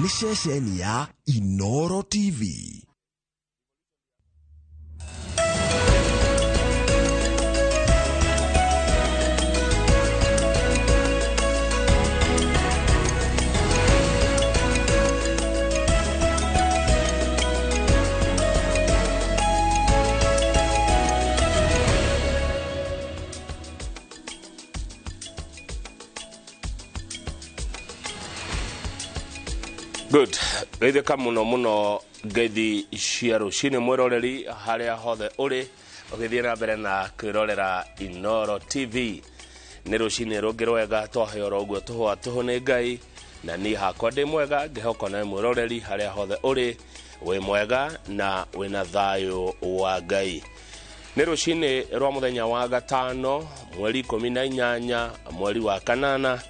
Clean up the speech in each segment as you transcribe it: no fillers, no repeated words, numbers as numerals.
Nĩ ceceni ya Inoro TV. Good. Geithĩka mũno mũno ngeithi cia rũcinĩ mwĩroreri harĩa hothe ũrĩ ũgĩthiĩ na mbere na kwĩrorera Inoro TV. Nĩ rũcinĩ rũngĩ rwega twaheo oro ũguo tũhũa tũhũ nĩ Ngai, na niĩ hakwa ndĩ mwega, ngĩhoka nawe mwĩroreri harĩa hothe ũrĩ wĩ mwega na wĩna thayũ wa Ngai. Nĩ rũcinĩ rwa mũthenya wa gatano, mweri 18, mweri wa kanana,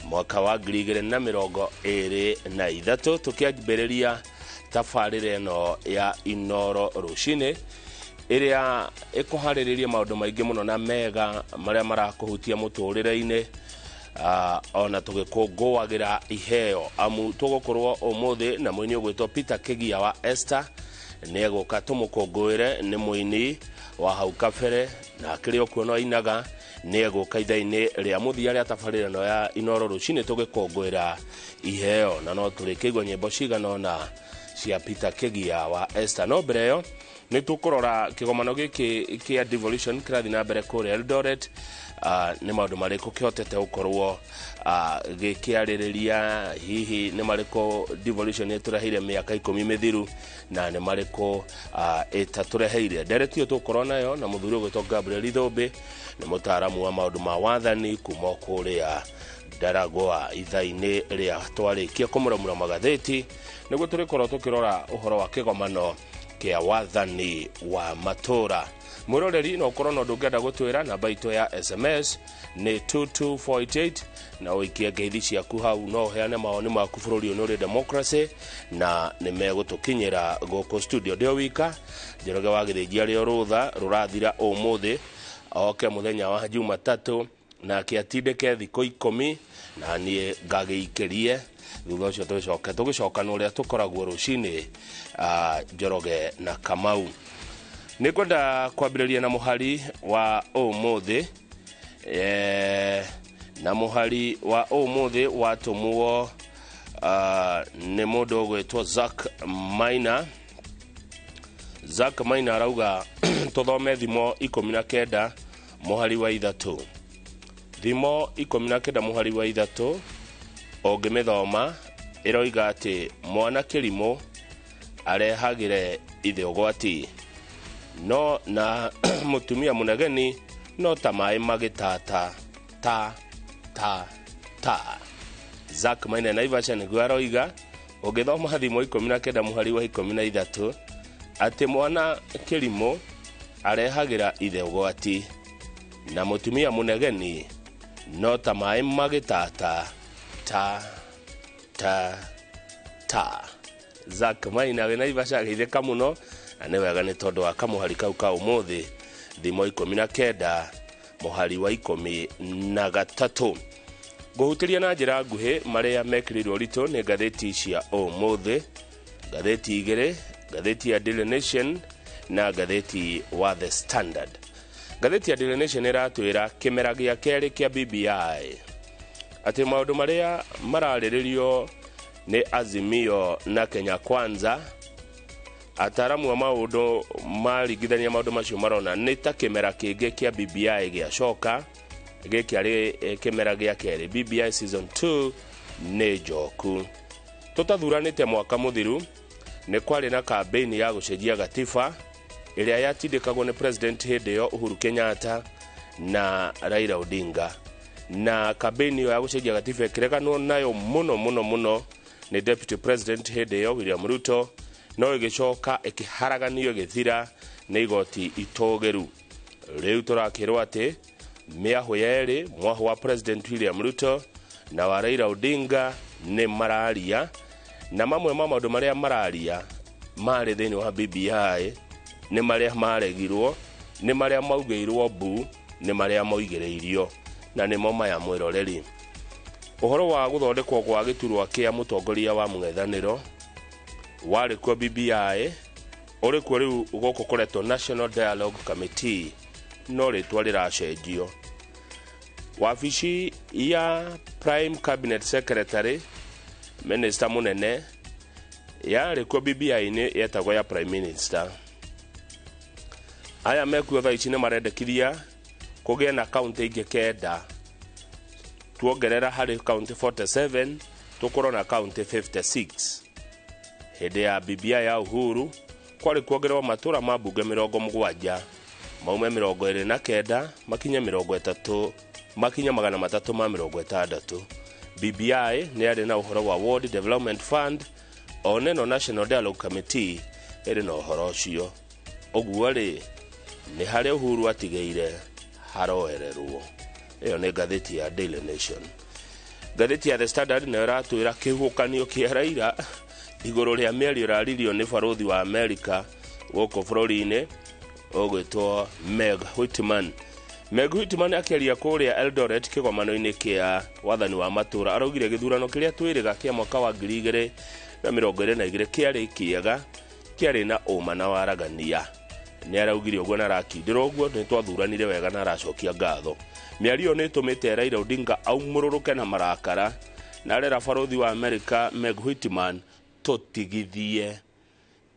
mwaka wa 2023, tũkĩambĩrĩria tabarĩra ĩno ya Inoro rũcinĩ ĩrĩa ĩkũharĩrĩria maũndũ maingĩ mũno na mega marĩa marakũhutia mũtũrĩre-inĩ, ona tũgĩkũngũagĩra iheo. Amu tũgũkorwo ũmũthĩ na mũini ũgwĩtwo Peter Kĩgia wa Esther, nĩ egũka tũmũkũngũĩre, nĩ mũini wa hau kabere na akĩrĩ o kuo no ainaga, nĩ egũka ithaa-inĩ rĩa mũthia rĩa tabarĩra ĩno ya Inoro rũcinĩ tũgĩkũngũĩra iheo, na no tũrĩkĩigua nyĩmbo cigana ũna cia Peter Kĩgia wa Esther. No mbere ĩyo nĩ tũkũrora kĩgomano gĩkĩ kĩa devolution kĩrathiĩ na mbere kũrĩa Eldoret. Nĩ maũndũ marĩkũ kĩhotete gũkorwo gĩkĩarĩrĩria, hihi nĩ marĩkũ devolution ĩtũreheire mĩaka 10 mĩthiru na nĩ marĩkũ ĩtatũreheire. Ndereti ĩyo tũgũkorwo nayo na mũthuri ũgwĩtwo Gabriel Ithũmbĩ, nĩ mũtaaramu wa maũndũ ma wathani kuma kũrĩa Ndaragwa. Ithaa-inĩ rĩa twarĩkia kũmũramura magathĩti nĩguo tũrĩkorwo tũkĩrora ũhoro wa kĩgomano kĩa wathani wa matũra. Mwĩroreri, no ũkorwo na ũndũ ũngĩenda gũtwĩra, namba itũ ya SMS nĩ 22488 na ũikie ngeithi ciaku hau, no ũheane mawoni maku. Bũrũri ũyũ nĩ ũrĩ democracy na nĩ megũtũkinyĩra gũkũ studio. Ndĩo wika, Njoroge wa Gĩthĩnji arĩ o rũtha rũrathira ũmũthĩ, oke mũthenya wa Jumatatũ nake atindĩke thikũ 10 na niĩ ngagĩikĩrie, thutha ũcio tũgĩcoke tũgĩcokana ũrĩa tũkoragwo rũcinĩ, Njoroge na Kamau. Nĩ ngwenda kwambĩrĩria na mũhari wa ũmũthĩ, na mũhari wa ũmũthĩ watũmwo nĩ mũndũ ũgwĩtwo Zack Maina. Zack Maina arauga tũthome Thimo 19 mũhari wa 3. Thimo 19 mũhari wa 3, ũngĩmĩthoma ĩroiga atĩ mwana kĩrimũ arehagĩre ithe ũgwati, no na mũtumia mũnegeni no ta maĩ magĩtata ta ta ta. Zack Maina Naivasha nĩguo aroiga, ũngĩthoma Thimo 19 mũhari wa 13, atĩ mwana kĩrimũ arehagĩra ithe ũgwati na mũtumia mũnegeni no ta maĩ magĩtata ta ta ta. Zack Maina wĩ Naivasha ageithĩka mũno, na nĩ wega nĩ tondũ wa kamũhari kau ka ũmũthĩ, Thimo 19 mũhari wa 13. Ngũhutĩria na njĩra nguhĩ marĩa mekĩrĩirwo ũritũ nĩ ngathĩti cia ũmũthĩ, ngathĩti igĩrĩ, ngathĩti ya Daily Nation na ngathĩti wa The Standard. Ngathĩti ya Daily Nation ĩratwĩra kĩmera gĩa kerĩ kĩa BBI, atĩ maũndũ marĩa mararĩrĩrio nĩ Azimio na Kenya Kwanza, ataramu a maũndũ maringithania maũndũ macio marona nĩ ta kĩmera kĩngĩ kĩa BBI gĩacoka, gĩkĩ arĩ kĩmera gĩa kerĩ. BBI season 2 nĩ njoku. Tũtathuranĩte mwaka mũthiru nĩ kwarĩ na kambĩini ya gũcenjia gatiba ĩrĩa yatindĩkagwo nĩ president hĩndĩ ĩyo Uhuru Kenyatta na Raila Odinga, na kambĩini ĩyo ya gũcenjia gatiba ĩkĩreganwo nayo mũno mũno mũno nĩ deputy president hĩndĩ ĩyo William Ruto, no ĩgĩcoka ĩkĩharaganio ĩgĩthira nĩ igoti itũgĩru. Rĩu tũrakĩrwo atĩ mĩahũ yerĩ, mwahũ wa president William Ruto na wa Raila Odinga, nĩ mararia, na mamwe ma maũndũ marĩa mararia marĩ thĩinĩ wa BBI nĩ marĩa maregirwo, nĩ marĩa maugĩirwo mbu, nĩ marĩa moigĩrĩirio, na nĩmo maya mwĩroreri. Ũhoro wa gũthondekwo gwa gĩturwa kĩa mũtongoria wa mũng'ethanĩro warĩ kuo BBI, ũrĩ kuo rĩu gũkũ kũretwo National Dialogue Committee, no rĩtwa rĩracenjio. Wabici ya Prime Cabinet Secretary, minister mũnene, yarĩ kuo BBI-inĩ yetagwo ya Prime Minister. Aya mekuo thaa ici nĩ marendekithia kũgĩe na kaunti ingĩ 9, tuongerera harĩ kaunti 47 tũkorwo na kaunti 56. Hĩndĩ ya BBI ya Uhuru kwarĩ kuongererwo matũra ma mbunge 70, maume 29 makinye 30, makinye 360. BBI nĩ yarĩ na ũhoro wa Ward Development Fund, one no National Dialogue Committee ĩrĩ na ũhoro ũcio. Ũguo rĩ, nĩ harĩa Uhuru atigĩire haroererwo. Ĩyo nĩ ngathĩti ya Daily Nation. Ngathĩti ya The Standard nayo ĩratwĩra kĩhuhũkanio kĩa Raila igũrũ rĩa mĩario ĩraririo nĩ barũthi wa Amerika gũkũ bũrũri-inĩ ũgwĩtwo Meg Whitman. Meg Whitman akĩaria kũrĩa Eldoret kĩgomano-inĩ kĩa wathani wa matũra araugire gĩthurano kĩrĩa twĩrĩga kĩa mwaka wa 2022 kĩarĩ kĩega, kĩarĩ na ũma na waragania. Nĩ araugire ũguo na arakindĩra ũguo, nĩ twathuranire wega na aracokia ngatho. Mĩario nĩ ĩtũmĩte Raila Odinga aumũrũrũke na marakara na arera barũthi wa Amerika Meg Whitman, tũtigithie,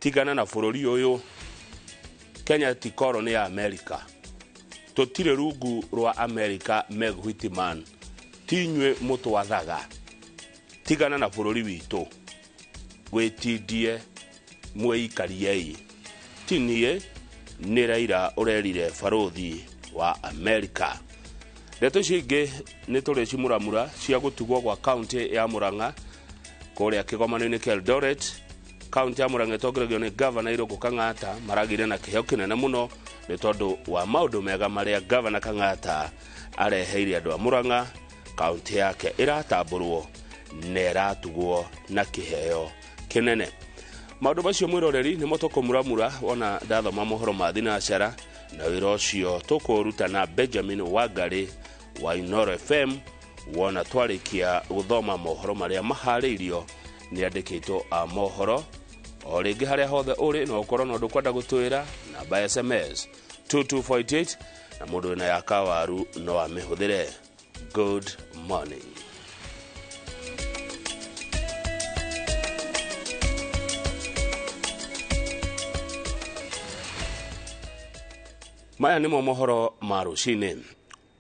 tigana na bũrũri ũyũ, Kenya ti koroni ya Amerika, tũtirĩ rungu rwa Amerika. Meg Whitman, ti inyuĩ mũtwathaga, tigana na bũrũri witũ, wĩtindie mwĩikariei, ti niĩ, nĩ Raila ũrerire barũthi wa Amerika. Ndeto icio ingĩ nĩ tũrĩ cimuramura cia gũtugwo gwa kaunti ya Murang'a kũrĩa kĩgomano-inĩ kĩa Eldoret. Kaunti ya Murang'a ĩtongoregio nĩ gavana Irũngũ Kang'ata, maragĩire na kĩheo kĩnene mũno nĩ tondũ wa maũndũ mega marĩa gavana Kang'ata areheire andũ a Murang'a. Kaunti yake ĩratambũrwo na ĩratugwo na kĩheo kĩnene. Maũndũ macio mwĩroreri nĩmo tũkũmuramura wona ndathoma mohoro ma thinacara, na wĩra ũcio tũkũũruta na Benjamin Wangari wa Inoro FM wona twarĩkia gũthoma mohoro marĩa maharĩirio nĩ andĩkĩtwo a mohoro. O rĩngĩ harĩa hothe ũrĩ no ũkorwo na ũndũ kwenda gũtwĩra, namba ya SMS 2248, na mũndũ wĩna ya kawaru no amĩhũthĩre. Good morning. Maya nĩmo mohoro ma rũcinĩ.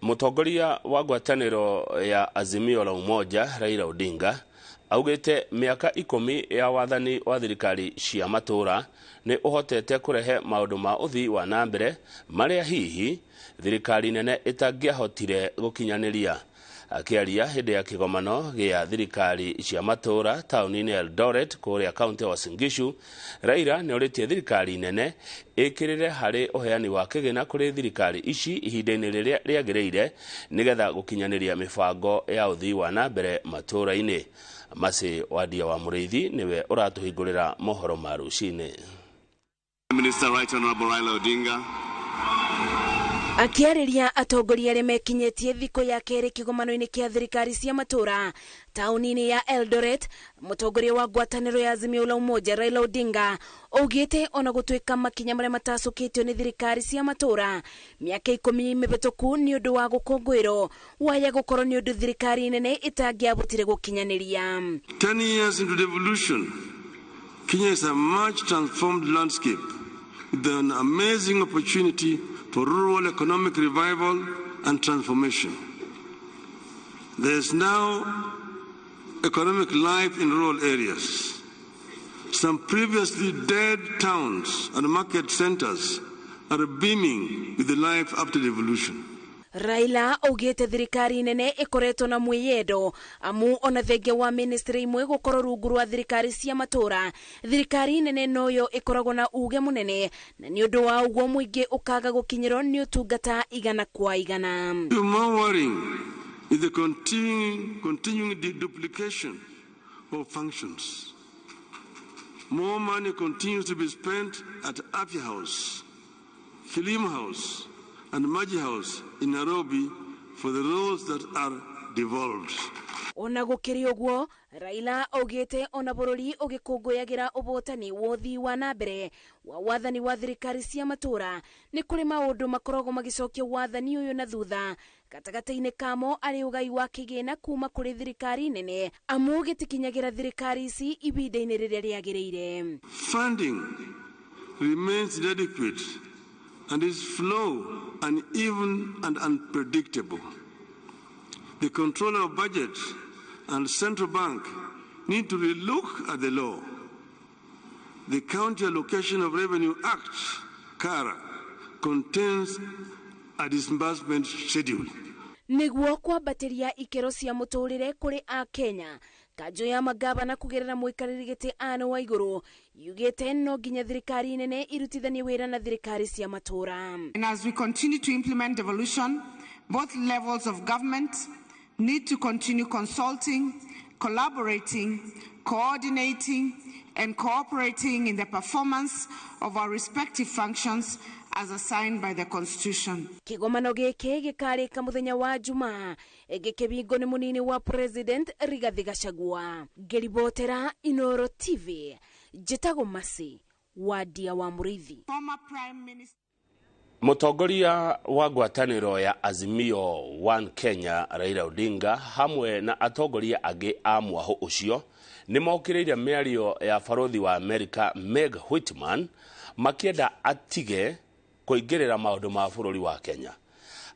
Mũtongoria wa ngwatanĩro ya Azimio la Umoja Raila Odinga augĩte mĩaka 10 ya wathani wa thirikari cia matũra nĩ ũhotete kũrehe maũndũ ma ũthii wa na mbere marĩa hihi thirikari nene ĩtangĩahotire gũkinyanĩria. Akĩaria hĩndĩ ya kĩgomano gĩa thirikari cia matũra taũni-inĩ ya Eldoret kũrĩa kaunti ya Uasin Gishu, Raila nĩ orĩtie thirikari nene ĩkĩrĩre harĩ ũheani wa kĩgĩna kũrĩ thirikari ici ihinda-inĩ rĩrĩa rĩagĩrĩire nĩgetha gũkinyanĩria mĩbango ya ũthii wa na mbere matũra-inĩ. Masi Wadia wa Mũrĩithi nĩwe ũratũhingũrĩra mohoro ma rũcinĩ. Minister Right Honorable Raila Odinga. Akĩarĩria atongoria arĩa mekinyĩtie thikũ ya kerĩ kĩgomano-inĩ kĩa thirikari cia matũra taũni-inĩ ya Eldoret, mũtongoria wa ngwatanĩro ya Azimio la Umoja Raila Odinga augĩte ona gũtuĩka makinya marĩa matacũkĩtio nĩ thirikari cia matũra mĩaka 10 mĩhĩtũku nĩ ũndũ wa gũkũngũĩrwo waya gũkorwo nĩ ũndũ thirikari nene ĩtangĩahotire gũkinyanĩria. 10 years into devolution, Kenya is a much transformed landscape with an amazing opportunity for rural economic revival and transformation. There is now economic life in rural areas. Some previously dead towns and market centers are beaming with the life after devolution. Raila augĩte thirikari nene ĩkoretwo na mwĩyendo amu ona thengia wa ministry imwe gũkorwo rungu rwa thirikari cia matũra, thirikari nene noyo ĩkoragwo na uge mũnene, na nĩ ũndũ wa ũguo mũingĩ ũkaga gũkinyĩrwo nĩ ũtungata 100 kwa 100. More worrying is the continuing duplication of functions. More money continues to be spent at Afya House, Kilimo House, and Maji House in Nairobi for the roles that are devolved. Ona gũkĩrĩ ũguo, Raila augĩte ona bũrũri ũgĩkũngũyagĩra ũhotani wa ũthii wa na mbere wa wathani wa thirikari cia matũra, nĩ kũrĩ maũndũ makoragwo magĩcokia wathani ũyũ na thutha, gatagatĩ-inĩ kamo arĩ ũgai wa kĩgĩna kuma kũrĩ thirikari nene, amu gĩtikinyagĩra thirikari ici ihinda-inĩ rĩrĩa rĩagĩrĩire. Funding remains inadequate and is slow, uneven and unpredictable. The controller of budget and central bank need to relook at the law. The County Allocation of Revenue Act, CARA, contains a disbursement schedule. Nĩguo kwambatĩria ikĩro cia mũtũrĩre kũrĩ Akenya, kanjũ ya magavana kũgerera mũikarĩri gĩtĩ Anne Waigũrũ yugĩte no nginya thirikari nene irutithanie wĩra na thirikari cia matũra. And as we continue to implement devolution, both levels of government need to continue consulting, collaborating, coordinating, and cooperating in the performance of our respective functions as assigned by the Constitution. Kĩgomano gĩkĩ gĩkarĩka mũthenya wa Jumaa, gĩkĩbingwo nĩ mũnini wa President Rigathi Gachagua. Ngĩribotera Inoro TV, njĩtagwo Masi Wadia wa Mũrĩithi. Former Prime Minister Mũtongoria wa ngwatanĩro ya Azimio One Kenya Raila Odinga hamwe na atongoria angĩ a mwahũ ũcio nĩ mokĩrĩire mĩario ya barothi wa Amerika Meg Whitman makĩenda atige kũingĩrĩra maũndũ ma bũrũri wa Kenya.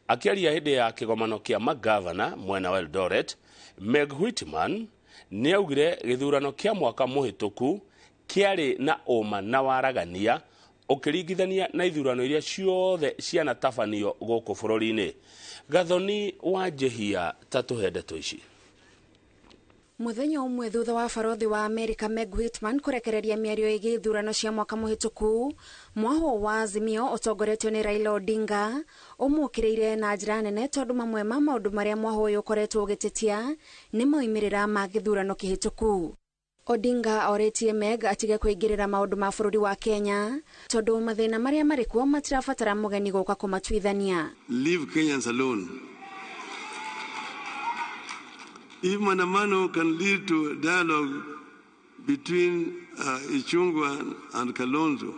Akĩaria hĩndĩ ya kĩgomano kĩa magavana mwena wa Eldoret, Meg Whitman nĩ augire gĩthurano kĩa mwaka mũhĩtũku kĩarĩ na ũma na waragania ũkĩringithania na ithurano iria ciothe cianatabanio gũkũ bũrũri-inĩ. Gathoni wa Njĩhia ta tũhe ndeto ici. Muthenya ũmwe thutha wa barothi wa Amerika Meg Whitman kũrekereria mĩario ĩgiĩ ithurano cia mwaka mũhĩtũku, mwahũ wa Azimio ũtongoretio nĩ Raila Odinga ũmũkĩrĩire na njĩra nene tondũ mamwe ma maũndũ marĩa mwahũ ũyũ ũkoretwo ũgĩtetia nĩ moimĩrĩra ma gĩthurano kĩhĩtũku. Odinga orĩtie Meg atige kũingĩrĩra maũndũ ma bũrũri wa Kenya tondũ mathĩna marĩa marĩ kuo matirabatara mũgeni gũka kũmatuithania. Leave Kenyans alone. If Maandamano can lead to dialogue between Ichung'wah and Kalonzo,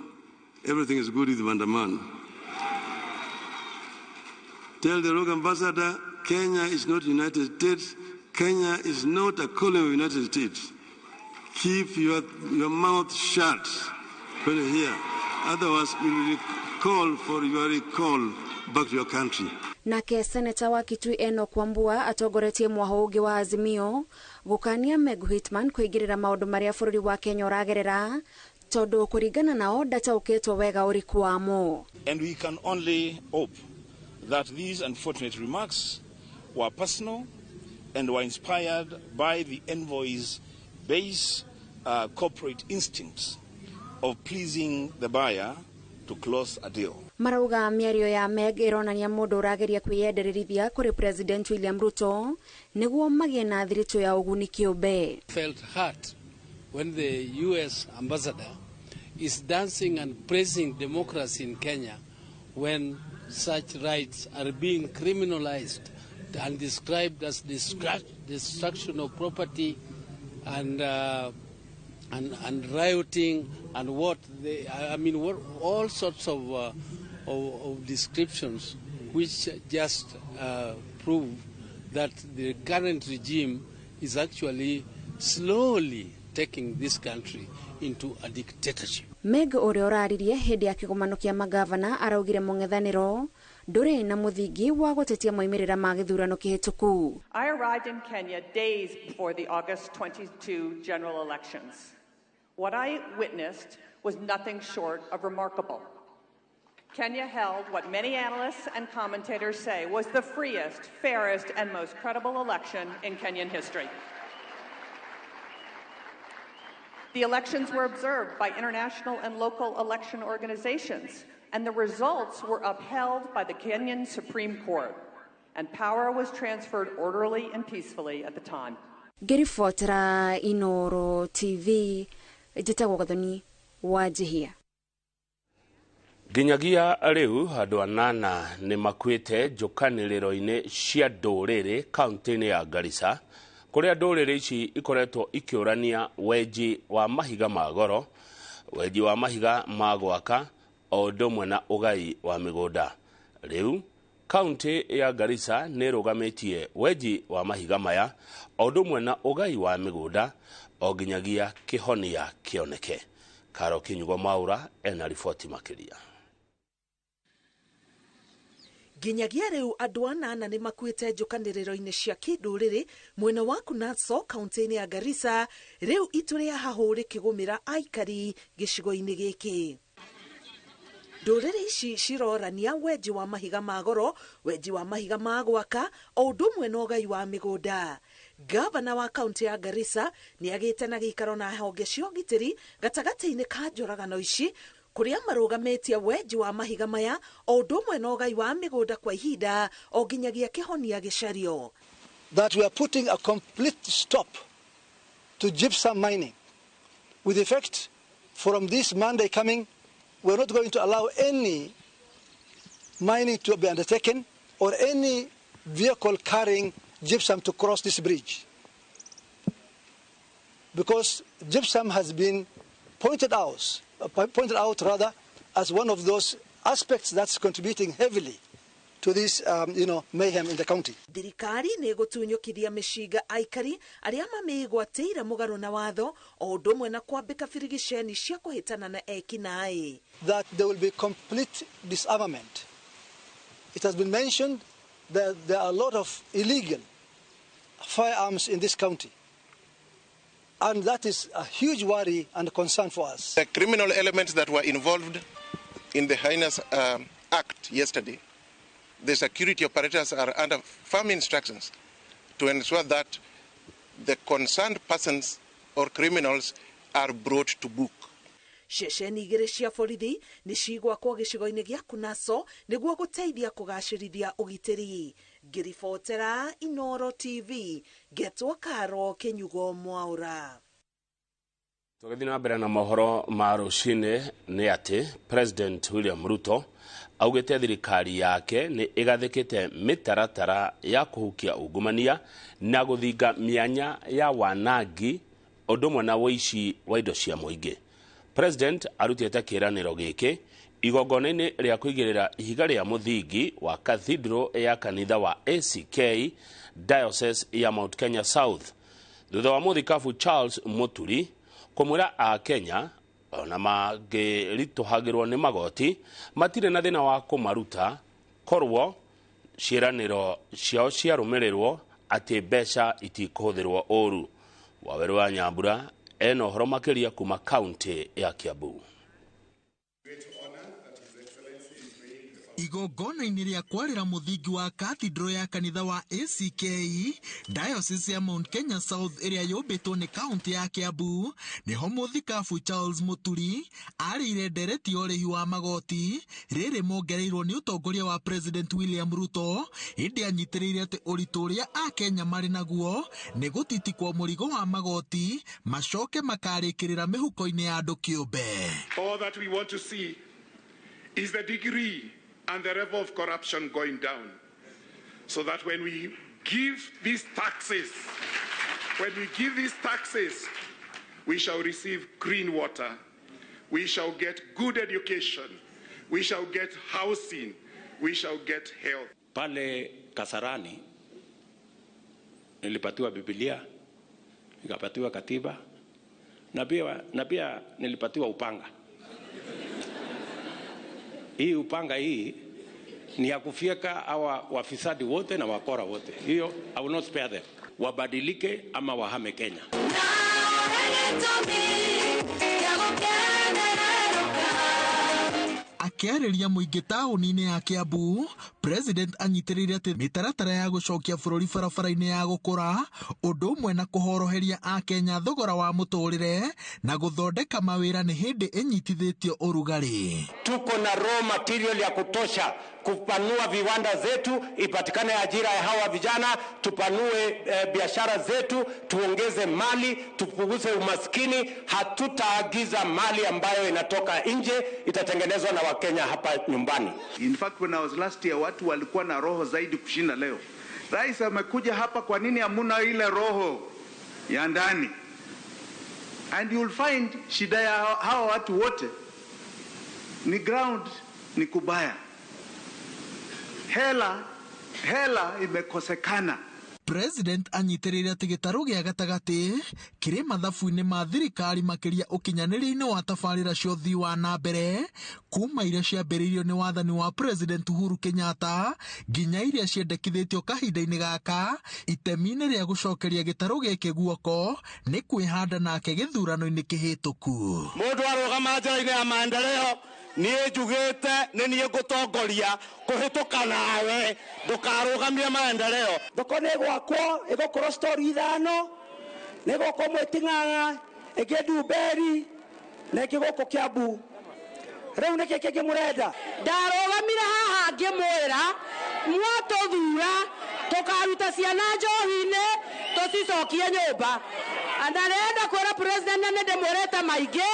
everything is good with Maandamano. Tell the rogue ambassador, Kenya is not United States. Kenya is not a colony of United States. Keep your mouth shut when you're here. Otherwise, we will call for your recall back to your country. Nake seneta wa Kitui Enoch Wambua atongoretie mwahũ ũngĩ wa Azimio gũkania Meg Whitman kũingĩrĩra maũndũ marĩa bũrũri wa Kenya ũragerera tondũ kũringana nao ndataũkĩtwo wega ũriku wamo. And we can only hope that these unfortunate remarks were personal and were inspired by the envoy's base corporate instincts of pleasing the buyer to close a deal. Marauga mĩario ya Meg ĩronania mũndũ ũrageria kwĩyendererithia kũrĩ President William Ruto nĩguo magĩe na thiritũ ya ũguni kĩũmbe. Felt hurt when the US ambassador is dancing and praising democracy in Kenya when such rights are being criminalized and described as destruction of property and rioting and what they, I mean, what, all sorts of descriptions which just prove that the current regime is actually slowly taking this country into a dictatorship. Meg ũrĩa ũraririe hĩndĩ ya kĩgomano kĩa magavana araugire mũng'ethanĩro ndũrĩ na mũthingi wa gũtetia moimĩrĩra ma gĩthurano kĩhĩtũku. I arrived in Kenya days before the August 22 general elections. What I witnessed was nothing short of remarkable. Kenya held what many analysts and commentators say was the freest, fairest, and most credible election in Kenyan history. The elections were observed by international and local election organizations, and the results were upheld by the Kenyan Supreme Court, and power was transferred orderly and peacefully at the time. Ngĩribotera Inoro TV, njĩtagwo Gathoni wa Njihia. Nginyagia rĩu andũ anana nĩ makuĩte njũkanĩrĩro-inĩ cia ndũrĩrĩ kaunti-inĩ ya Garissa Kũrĩa ndũrĩrĩ ici ikoretwo ikĩũrania wenji wa mahiga ma goro, wenji wa mahiga ma gwaka, o ũndũ ũmwe na ũgai wa mĩgũnda. Rĩu kaunti ya Garissa nĩ ĩrũgamĩtie wenji wa mahiga maya o ũndũ ũmwe na ũgai wa mĩgũnda o nginyagia kĩhonia kĩoneke. Karo Kinyugo Maura ena riboti makĩria. Nginyagia rĩu andũ anana nĩ makuĩte njũkanĩrĩro-inĩ cia kĩndũrĩrĩ mwena wa Kunaso kaunti-inĩ ya Garissa, rĩu itu rĩa hahũ rĩkĩgũmĩra aikari gĩcigo-inĩ gĩkĩ. Ndũrĩrĩ ici cirorania wenji wa mahiga ma goro, wenji wa mahiga ma gwaka, o ũndũ ũmwe na ũgai wa mĩgũnda. Gavana wa kaunti ya Garissa nĩ agĩte na gĩikaro na honge cia ũgitĩri gatagatĩ-inĩ ka njũragano ici, kũrĩa marũgamĩtie wenji wa mahiga maya o ũndũ ũmwe na ũgai wa mĩgũnda kwa ihinda o nginyagia kĩhonia gĩcario. That we are putting a complete stop to gypsum mining with effect from this Monday coming. We are not going to allow any mining to be undertaken or any vehicle carrying gypsum to cross this bridge, because gypsum has been pointed out as one of those aspects that's contributing heavily to this mayhem in the county. Thirikari nĩ ĩgũtunyũkithia mĩcinga aikari arĩa mamĩgwatĩire mũgarũ na watho o ũndũ ũmwe na kwambĩka birigiceni cia kũhĩtana na ekinaĩ. That there will be complete disarmament. It has been mentioned that there are a lot of illegal firearms in this county, and that is a huge worry and concern for us. The criminal elements that were involved in the heinous act yesterday, the security operators are under firm instructions to ensure that the concerned persons or criminals are brought to book. Ceceni igĩrĩ cia borithi nĩ cigwakwo gĩcigo-inĩ gĩa Kunaso nĩguo gũteithia kũgacĩrithia ũgitĩri. Ngĩribotera Inoro TV, ngetwo Karo Kinyugo Mwaura. Tũgĩthiĩ na mbere na mohoro ma rũcinĩ nĩ atĩ President William Ruto augĩte thirikari yake nĩ ĩgathĩkĩte mĩtaratara ya kũhukia ungumania na gũthinga mĩanya ya wanangi ũndũ ũmwe na ũici wa indo cia mũingĩ. President arutĩte kĩĩranĩro gĩkĩ igongona-inĩ rĩa kũigĩrĩra ihiga rĩa mũthingi wa cathedral ya kanitha wa ACK Diocese ya Mount Kenya South, thutha wa mũthikabu Charles Muturi kũmwĩra a Kenya ona mangĩritũhagĩrwo nĩ magoti matirĩ na thĩna wa kũmaruta korwo ciĩranĩro ciao ciarũmĩrĩrwo atĩ mbeca itikũhũthĩrwo ũru. Waweru wa Nyambura ena ũhoro makĩria kuma kaunti ya Kiambu. Igongona-inĩ rĩa kwarĩra mũthingi wa cathedral ya kanitha wa ACK Diocese ya Mount Kenya South ĩrĩa yũmbĩtwo nĩ kaunti ya Kiambu, nĩho mũthikabu Charles Muturi arĩire ndereti ya ũrĩhi wa magoti rĩrĩ mongereirwo nĩ ũtongoria wa President William Ruto, ĩndĩ anyitĩrĩire atĩ ũritũ ũrĩa Akenya marĩ naguo nĩ gũtitikwo mũrigo wa magoti macoke makarĩkĩrĩra mĩhuko-inĩ ya andũ kĩũmbe. All that we want to see is the degree and the level of corruption going down, so that when we give these taxes, we shall receive clean water, we shall get good education, we shall get housing, we shall get health. Pale Kasarani nilipatiwa Biblia, nikapatiwa katiba, na pia nilipatiwa upanga. Hii upanga hii ni ya kufyeka hawa wafisadi wote na wakora wote. Hiyo I will not spare them. Wabadilike ama wahame Kenya. Akĩarĩria mũingĩ taũni-inĩ ya Kiambu, President anyitĩrĩire atĩ mĩtaratara ya gũcokia bũrũri barabara-inĩ ya gũkũra, ũndũ ũmwe na kũhoroheria Akenya thogora wa mũtũrĩre na gũthondeka mawĩra nĩ hĩndĩ ĩnyitithĩtio ũrugarĩ. Tuko na raw material ya kutosha kupanua viwanda zetu, ipatikane ajira ya hawa vijana, tupanue biashara zetu, tuongeze mali, tupunguze umaskini. Hatutaagiza mali ambayo inatoka nje, itatengenezwa na Wakenya hapa nyumbani. In fact, when I was last year, watu walikuwa na roho zaidi kushinda leo. Rais amekuja hapa, kwa nini hamuna ile roho ya ndani? And you'll find shida ya hawa watu wote ni ground ni kubaya, hela imekosekana. President anyitĩrĩire atĩ gĩtarũ gĩa gatagatĩ kĩrĩ mathabu-inĩ ma thirikari makĩria ũkinyanĩria-inĩ wa tabarĩra cia ũthii wa na mbere kuma iria ciambĩrĩirio nĩ wathani wa President Uhuru Kenyatta nginya iria ciendekithĩtio kahinda-inĩ gaka itemi-inĩ rĩa gũcokeria gĩtarũ gĩkĩ guoko nĩ kwĩhanda nake gĩthurano-inĩ kĩhĩtũku. Mũndũ arũgama njĩra-inĩ ya maendeleo niĩ njugĩte nĩ niĩ ngũtongoria kũhĩtũka nawe ndũkarũgamie maendeleo. Thoko nĩ ĩgwakwo ĩgũkorwo stori 5 nĩ ĩgũkwo Mwĩting'ang'a ĩngĩ Ndumberi na ĩngĩ gũkũ Kiambu. Rĩu nĩkĩ kĩngĩ mũrenda? Ndarũgamire haha ngĩmwĩra mwatũthura tũkaruta ciana njohi-inĩ tũcicokie nyũmba. Na ndĩrenda kwĩra president na nĩndĩmwĩrĩte maingĩ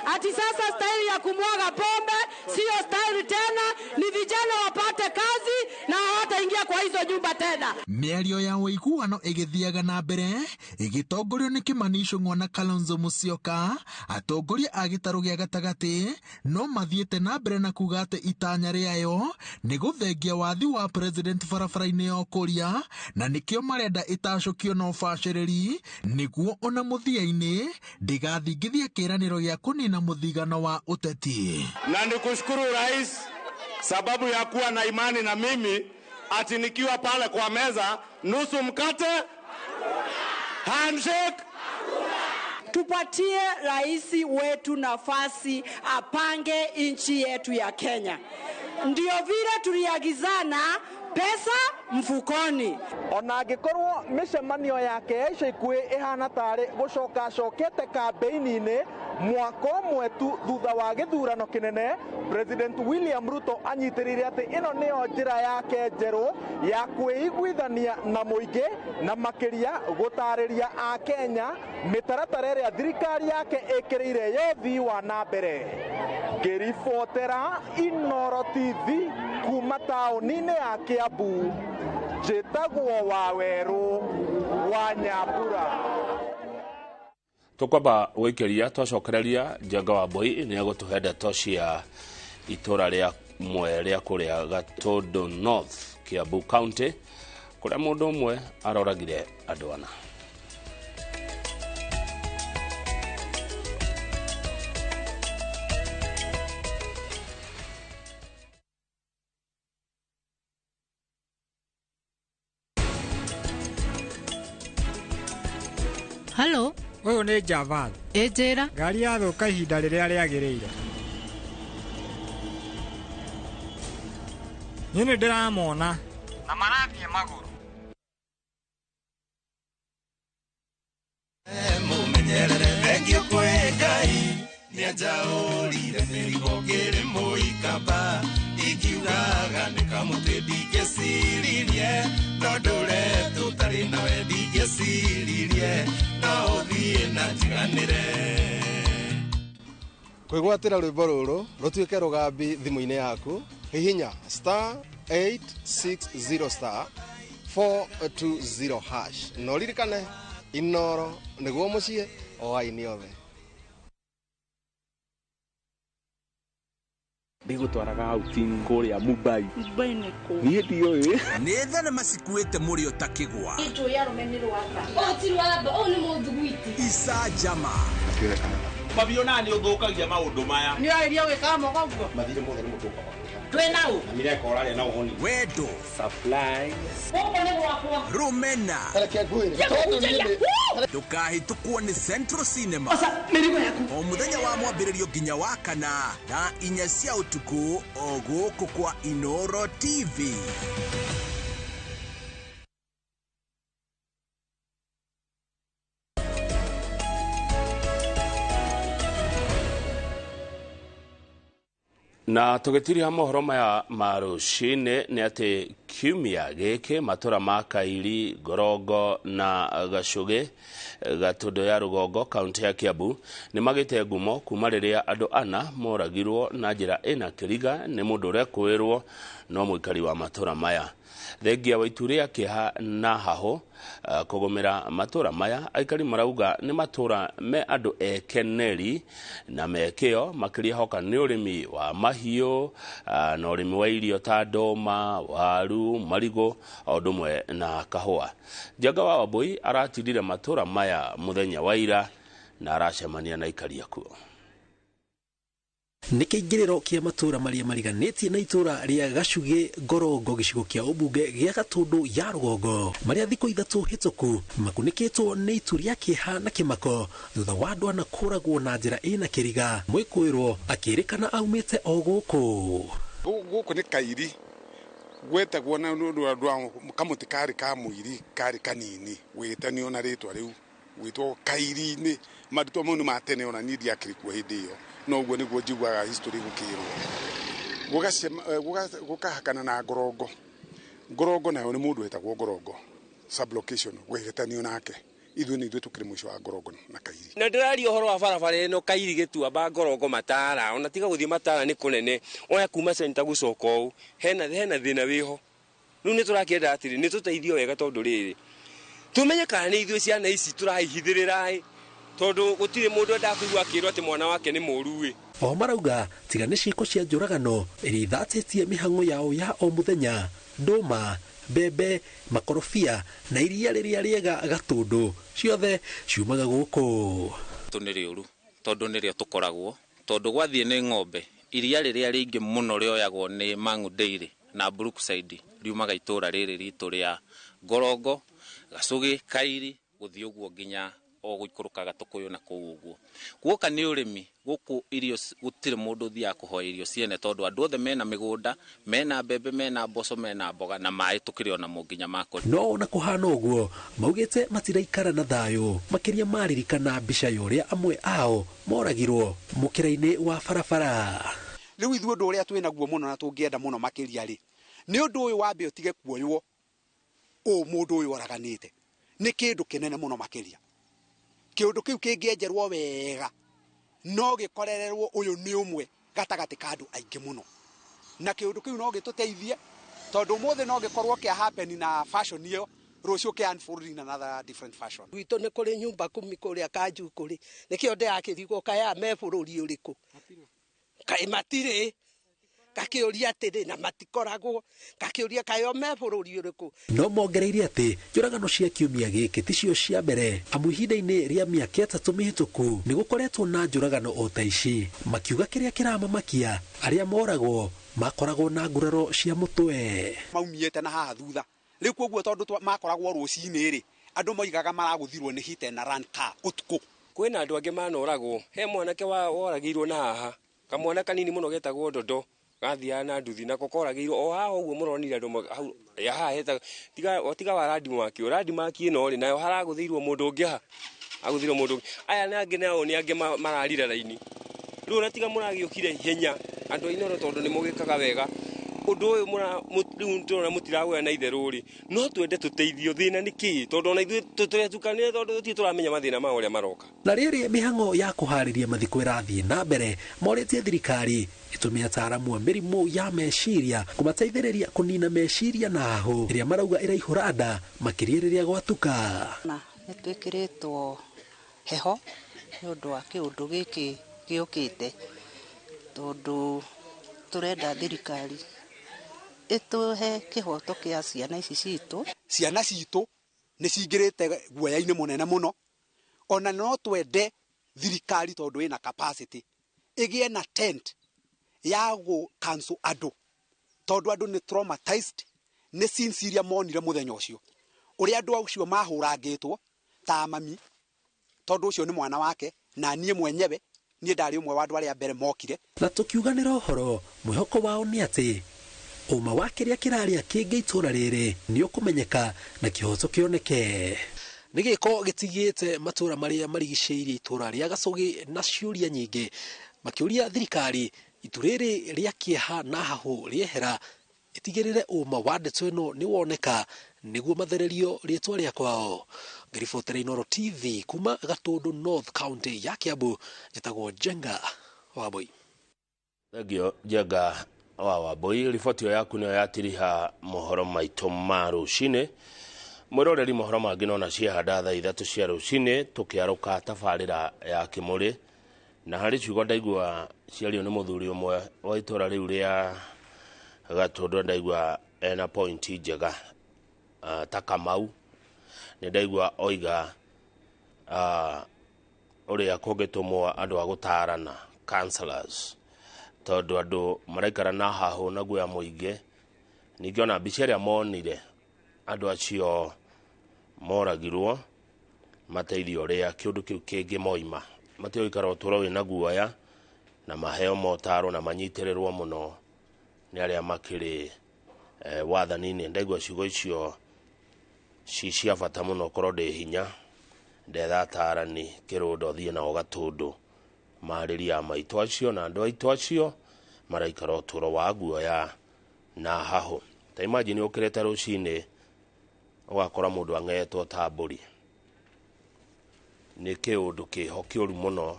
ati sasa staili ya kumwaga pombe sio staili tena, ni vijana wapate kazi na hawataingia kwa hizo nyumba tena. Mĩario ya ũiguano ĩgĩthiaga na mbere ĩgĩtongorio nĩ Kimani Ichung'wa na Kalonzo Musyoka. Atongoria a gĩtarũ gĩa gatagatĩ no mathiĩte na mbere na kuga atĩ itanya rĩayo nĩ gũthengia wathi wa president barabara-inĩ ya ũkũria na nĩkĩo marenda ĩtacũkio na ũbacĩrĩri nĩguo ona mũthia-inĩ ndĩgathingithie kĩĩranĩro gĩa kũnina mũthigano wa ũteti. Na nikushukuru rais sababu ya kuwa na imani na mimi ati nikiwa pale kwa meza nusu mkate handshake. Tupatie rais wetu nafasi apange nchi yetu ya Kenya. Ndio vile tuliagizana pesa mfukoni. Ona angĩkorwo mĩcemanio yake ya ica ikuhĩ ĩhana tarĩ gũcoka acokete kambĩini-inĩ mwaka ũmwe tu thutha wa gĩthurano kĩnene, President William Ruto anyitĩrĩire atĩ ĩno nĩyo njĩra yake njerũ ya kwĩiguithania na mũingĩ na makĩria gũtarĩria Akenya mĩtaratara ĩrĩa thirikari yake ĩkĩrĩire ya ũthii wa na mbere. Ngĩribotera Inooro TV kuma taũni-inĩ ya Kiambu, njĩtagwo Wawerũ wa Nyambura. Tũkwamba gũikĩria twacokereria Njenga wa Mbui nĩ egũtũhe ndeto cia itũra rĩa mwe rĩa kũrĩa Gatũndũ North, Kiambu County, kũrĩa mũndũ ũmwe aroragire andũ ana. Halo, ũyũ nĩ Javad. Ĩ njĩra. Ngari yathũka ihinda rĩrĩa rĩagĩrĩire. Niĩ nĩ ndĩramona na marathiĩ magũrũ. Mũmenyerere thengio kwĩ Ngai nĩanjaũrire mĩrigo ngĩrĩ mũikamba ingiugaga nĩ kamũtĩ ndingĩciririe no ndũre tũtarĩ nawe ndingĩciririe no ũthiĩ na njiganĩre. Kwĩgwatĩra rwĩmbo rũrũ rũtuĩke rũgambi thimũ-inĩ yaku, hihinya star 860 star 420 hash na ũririkane Inooro nĩguo mũciĩ o aini othe. Ndigũtwaraga outing kũrĩa Mumbai. Mumbai nĩ kũ? Niĩ ndiũĩ. Nĩ thenema cikuĩte mũrĩo ta kĩgwa. Njũĩ arũme nĩ rwamba. Ũũ ti rwamba, ũũ nĩ mũthuguiti. Icanjama. Mabio na nĩ ũthũkagia maũndũ maya. Nĩ ũrairia gwĩkaga moko ũguo? Mathirĩ mothe nĩ mũtũkaga. Twĩ na ũ? Na mireka ũrarĩa na ũhũni. Wendo. Supplies. Gũkũ nĩ gwakwa. Rũmena. Reke ngwĩre. Tondũ niĩ nĩ Ndũkahĩtũkwo nĩ Central Cinema. Oca, mĩrigo yaku. O mũthenya wa mwambĩrĩrio nginya wa kana thaa 4 cia ũtukũ o gũkũ kwa Inooro TV. Na tũgĩtiria mohoro maya ma rũcinĩ nĩ atĩ Kiumia gĩkĩ matũra ma Kairi, Ngorongo na Gacũgĩ Gatũndũ ya Rũgongo kaunti ya Kiambu nĩ magĩte ngumo kuma rĩrĩa andũ ana moragirwo na njĩra ĩna kĩriga nĩ mũndũ ũrekũĩrwo no mũikari wa matũra maya. Thengia wa itu rĩa kĩeha na hahũ kũgũmĩra matũra maya, aikari marauga nĩ matũra me andũ ekeneri na mekĩo makĩria hoka nĩ ũrĩmi wa mahiũ na ũrĩmi wa irio ta ndũma, waru, marigũ o ũndũ ũmwe na kahũa. Njenga wa Wambui aratindire matũra maya mũthenya wa ira na aracemania na aikari akuo. Nĩ kĩingĩrĩro kĩa matũra marĩa mariganĩtie na itũra rĩa Gacugĩ Ngorongo gĩcigo kĩa ũmbunge gĩa Gatũndũ ya Rũgongo marĩa thikũ 3 hĩtũku makunĩkĩtwo nĩ itu rĩa kĩeha na kĩmako thutha wa andũ ana kũragwo na njĩra ĩna kĩriga. Mwĩkũĩrwo akĩrĩkana aumĩte o gũkũ. Gũkũ nĩ Kairi gwetagwo na ũndũ wa kamũtĩ karĩ ka mũiri karĩ kanini wĩtanio na rĩtwa rĩu gwĩtwo Kairi-inĩ. Marĩtwa mau nĩ ma tene ona niĩ ndiakĩrĩ kuo hĩndĩ ĩyo, no ũguo nĩguo njiguaga history gũkĩrwo. Gũkahakana na Ngorongo. Ngorongo nayo nĩ mũndũ wetagwo Ngorongo sublocation gwĩtanio nake. Ithuĩ nĩ ithuĩ tũkĩrĩ mũico wa Ngorongo na Kairi. Na ndĩraria ũhoro wa barabara ĩno Kairi Gĩtuamba Ngorongo Matara, ona tiga gũthiĩ Matara nĩ kũnene, oya kuma center gũcoka ũũ hena thĩna wĩho. Rĩu nĩ tũrakĩenda atĩrĩ nĩ tũteithio wega tondũ rĩrĩ tumenye kana nĩ ithuĩ ciana ici tũraihithĩrĩra tondũ gũtirĩ mũndũ endaga kũigua akĩrwo atĩ mwana wake nĩ mũũru. O marauga tiga nĩ ciĩko cia njũragano iria ithatĩtie mĩhang'o yao ya o mũthenya, ndũma, mbembe, makorobia na iria rĩrĩa rĩega Gatũndũ ciothe ciumaga gũkũ. Nĩ rĩũru tondũ nĩrĩo tũkoragwo, tondũ gwathiĩ nĩ ng'ombe iria rĩrĩa rĩingĩ mũno rĩoyagwo nĩ Mang'u Dairy na Brookside riumaga itũra rĩrĩ ritũ rĩa Ngorongo, Gacũgĩ, Kairi gũthiĩ ũguo nginya o gũikũrũka Gatũkũyũ na kũu ũguo. Guoka nĩ ũrĩmi gũkũ irio gũtirĩ mũndũ ũthiaga kũhoya irio ciene tondũ andũ othe mena mĩgũnda, mena mbembe, mena mboco, mena mboga na maĩ tũkĩrĩ onamo nginya makũrĩ. No ona kũhana ũguo maugĩte matiraikara na thayũ makĩria maririkana mbica ya ũrĩa amwe ao moragirwo mũkĩra-inĩ wa barabara. Rĩu ithuĩ ũndũ ũrĩa twĩnaguo mũno na tũngĩenda mũno makĩria rĩ nĩ ũndũ ũyũ wambe ũtige kuoywo ũũ mũndũ ũyũ oraganĩte nĩ kĩndũ kĩnene mũno makĩria. Kĩũndũ kĩu kĩngĩenjerwo wega no gĩkorererwo ũyũ nĩ ũmwe gatagatĩ ka andũ aingĩ mũno, na kĩũndũ kĩu no gĩtũteithie tondũ ũmũthĩ no gĩkorwo kĩa happen na fashion ĩyo, rũciũ kĩa unfold in another different fashion. Gwitũ nĩ kũrĩ nyumba kumi kũrĩa Kanju kũrĩ nĩkĩo ndĩrakĩrigwo kaĩ me bũrũri ũrĩkũ, kaĩ matirĩ, ngakĩũria atĩrĩ na matikoragwo, ngakĩũria kaĩ o me bũrũri ũrĩkũ. No mongereire atĩ njũragano cia kiumia gĩkĩ ticio cia mbere, amu ihinda-inĩ rĩa mĩaka 3 mĩhĩtũku nĩ gũkoretwo na njũragano o ta ici, makiuga kĩrĩa kĩramamakia arĩa moragwo makoragwo na nguraro cia mũtwe. Maumĩte na haha thutha rĩu koguo tondũ makoragwo rũcinĩ rĩ andũ moigaga maragũthirwo nĩ hit and run car ũtukũ. Kwĩna andũ angĩ manoragwo, he mwanake woragĩirwo na haha, kamwana kanini mũno getagwo Ndondo gathiaga na nduthi nako koragĩirwo o haha ũguo mũronire andũ hau ya haha hetaga tiga wa Radi Mwaki, Radi Mwaki ĩno rĩ nayo haragũthĩirwo mũndũ ũngĩ ha agũthĩirwo mũndũ ũngĩ. Aya na angĩ nao nĩ angĩ mararira raini. Rĩu ona tiga mũragĩũkire ihenya andũ a Inooro tondũ nĩ mũgĩkaga wega ũndũ ũyũ rĩu tũrona mũtiragũya na itherũ rĩ, no twende tũteithio. Thĩna nĩ kĩĩ? Tondũ ona ithuĩ tũretukanĩre tondũ tũtirĩ tũramenya mathĩna ma ũrĩa maroka. Na rĩrĩ mĩhang'o ya kũharĩria mathiko ĩrathiĩ na mbere, morĩtie thirikari ĩtũme ataaramu a mĩrimũ ya meciria kũmateithĩrĩria kũnina meciria na hahũ ĩrĩa marauga ĩraihũra nda makĩria rĩrĩa gwatuka. Na nĩ twĩkĩrĩtwo heho nĩ ũndũ wa kĩũndũ gĩkĩ gĩũkĩte tondũ tũrenda thirikari ĩtũhe kĩhoto kĩa ciana ici citũ. Ciana citũ nĩ cingĩrĩte guoya-inĩ mũnene mũno, ona no twende thirikari tondũ ĩna capacity ĩgĩe na tent ya gũ cancel andũ tondũ andũ nĩ traumatized nĩ scenes iria monire mũthenya ũcio ũrĩa andũ acio mahũrangĩtwo ta mami tondũ ũcio nĩ mwana wake na niĩ mwenyewe niĩ ndarĩ ũmwe wa andũ arĩa mbere mokire. Na tũkiuganĩra ũhoro mwĩhoko wao nĩ atĩ ũma wa kĩrĩa kĩrarĩa kĩngĩ itũra rĩrĩ nĩ ũkũmenyeka na kĩhoto kĩoneke. Nĩ gĩko gĩtigĩte matũra marĩa marigicĩirie itũra rĩa Gacũgĩ na ciũria nyingĩ, makĩũria thirikari itu rĩrĩ rĩa kĩeha na hahũ rĩehera Ĩtigĩrĩre ũma wa ndeto ĩno nĩ woneka nĩguo mathererio rĩtwa rĩa kwao. Ngĩribotera Inooro TV kuma Gatũndũ North County ya Kiambu, njĩtagwo Njenga Wambui. Thengio Njenga wa Wambui, riboti ĩyo yaku nĩyo yatiriha mohoro maitũ ma rũcinĩ. Mwĩroreri mohoro mangĩ nona ciehanda thaa 3 cia rũcinĩ tũkĩarũka tabarĩra ya Kĩmũrĩ, na harĩ ciugo ndaigua ciario nĩ mũthuri ũmwe wa itũra rĩu rĩa Gatũndũ, ndaigua ena pointi njega ta Kamau. Nĩ ndaigua oiga ũrĩa kũngĩtũmwo andũ a gũtarana counselors, tondũ andũ maraikara na hahũ na guoya mũingĩ. Ningĩ ona mbica ĩrĩa monire andũ acio moragirwo mateithio ũrĩa kĩũndũ kĩu kĩngĩmoima, matige gũikara ũtũũro wĩna guoya na maheo motaro na manyitĩrĩrwo mũno nĩ arĩa makĩrĩ wathani-inĩ. Ndaigua ciugo icio ci cia bata mũno, korwo ndĩ hinya ndetha atarani kĩrũndo thiĩ nao Gatũndũ marĩria maitũ acio na andũ aitũ acio maraikara ũtũũro wa guoya na hahũ. Ta imagine ũkĩrĩte rũcinĩ ũgakora mũndũ ang'etwo ta mbũri. Nĩ kĩũndũ kĩho kĩũru mũno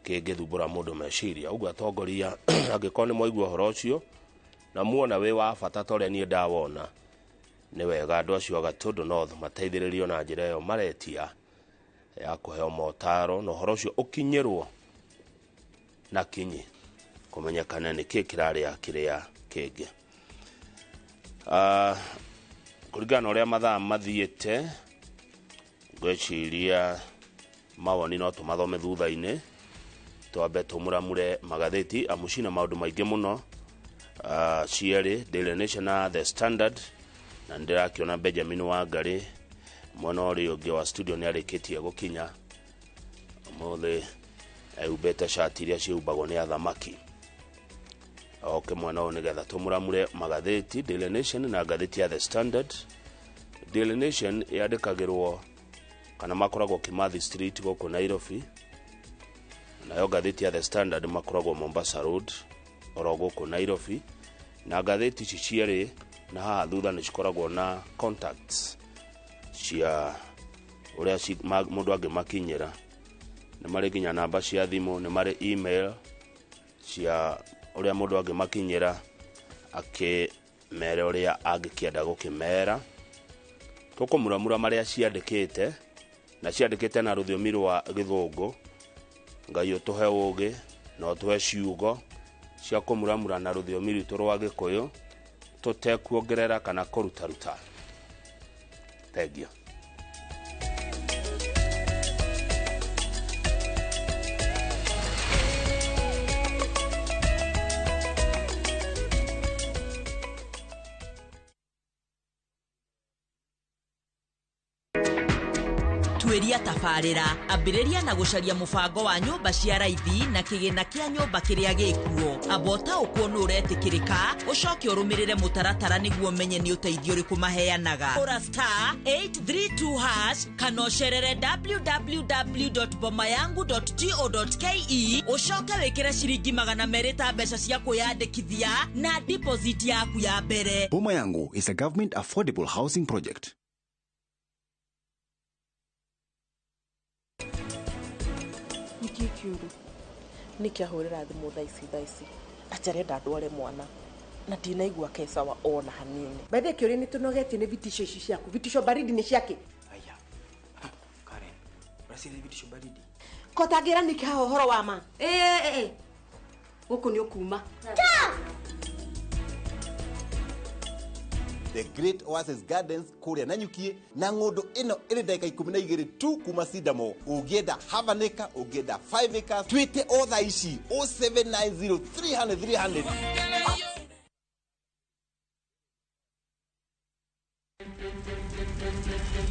kĩngĩthumbũra mũndũ meciria. Ũguo atongoria angĩkorwo nĩ mwaigua ũhoro ũcio na muona wĩ wa bata ta ũrĩa niĩ ndawona, nĩ wega andũ acio a Gatũndũ North mateithĩrĩrio na njĩra ĩyo maretia ya kũheo motaro na ũhoro ũcio ũkinyĩrwo na kinyi kũmenyekana nĩkĩ kĩrarĩa kĩrĩa kĩngĩ. Kũringana na ũrĩa mathaa mathiĩte, ngwĩciria mawoni no tũmathome thutha-inĩ, twambe tũmuramure magathĩti amu cina maũndũ maingĩ mũno. Cierĩ Daily Nation na The Standard, na nĩndĩrakĩona Benjamin Wangari mwena ũrĩa ũngĩ wa studio nĩ arĩkĩtie gũkinya. Ũmũthĩ ehumbĩte cati iria cihumbagwo nĩ athamaki. Oke mwena ũyũ nĩgetha tũmuramure magathĩti Daily Nation na ngathĩti ya The Standard. Daily Nation yandĩkagĩrwo kana makoragwo Kimathi Street gũkũ Nairobi, nayo ngathĩti ya The Standard makoragwo Mombasa Road oro gũkũ Nairobi, na ngathĩti ici cierĩ na haha thutha nĩ cikoragwo na contacts cia ũrĩa mũndũ angĩmakinyĩra. Nĩ marĩ nginya namba cia thimũ, nĩ marĩ email cia ũrĩa mũndũ angĩmakinyĩra akĩmere ũrĩa angĩkĩenda gũkĩmera. Tũkũmuramura marĩa ciandĩkĩte, na ciandĩkĩte na rũthiomi rwa Gĩthũngũ. Ngai ũtũhe ũũgĩ na ũtũhe ciugo cia kũmuramura na rũthiomi rwitũ rwa Gĩkũyũ tũtekuongerera kana kũrutaruta. Thengia. Tuĩria tabarĩra, ambĩrĩria na gũcaria mũbango wa nyũmba cia raithi na kĩgĩna kĩa nyũmba kĩrĩa gĩkuo. Amba ũtaũkwo nũ ũretĩkĩrĩka, ũcoke ũrũmĩrĩre mũtaratara nĩguo ũmenye nĩ ũteithio ũrĩkũ maheanaga. Hũra *832# kana ũcerere www.bomayangu.go.ke ũcoke wĩkĩre ciringi 200 ta mbeca cia kwĩyandĩkithia na deposit yaku ya mbere. Boma Yangu is a government affordable housing project. Nĩkĩ kĩũru? Nĩkĩ ahũrĩra thimũ thaa ici atĩ arenda ndware mwana na ndinaigua kecawa ona hanini. Bethe kĩũria nĩ tũnogetio nĩ vitisho ici ciaku. Vitisho baridi nĩ ciake. Aya. Karen, ũraciria vitisho baridi? Kotangĩra nĩkĩ haha ũhoro wa ma? Ĩ gũkũ nĩ ũkuma. The Great Oasis Gardens kũrĩa Nanyukie na ng'ũndũ ĩno ĩrĩ ndagĩka 12 tu kuma Sidamo. Ũngĩenda half an acre, ũngĩenda 5 acres, twĩte o thaa ici 0790 300 300.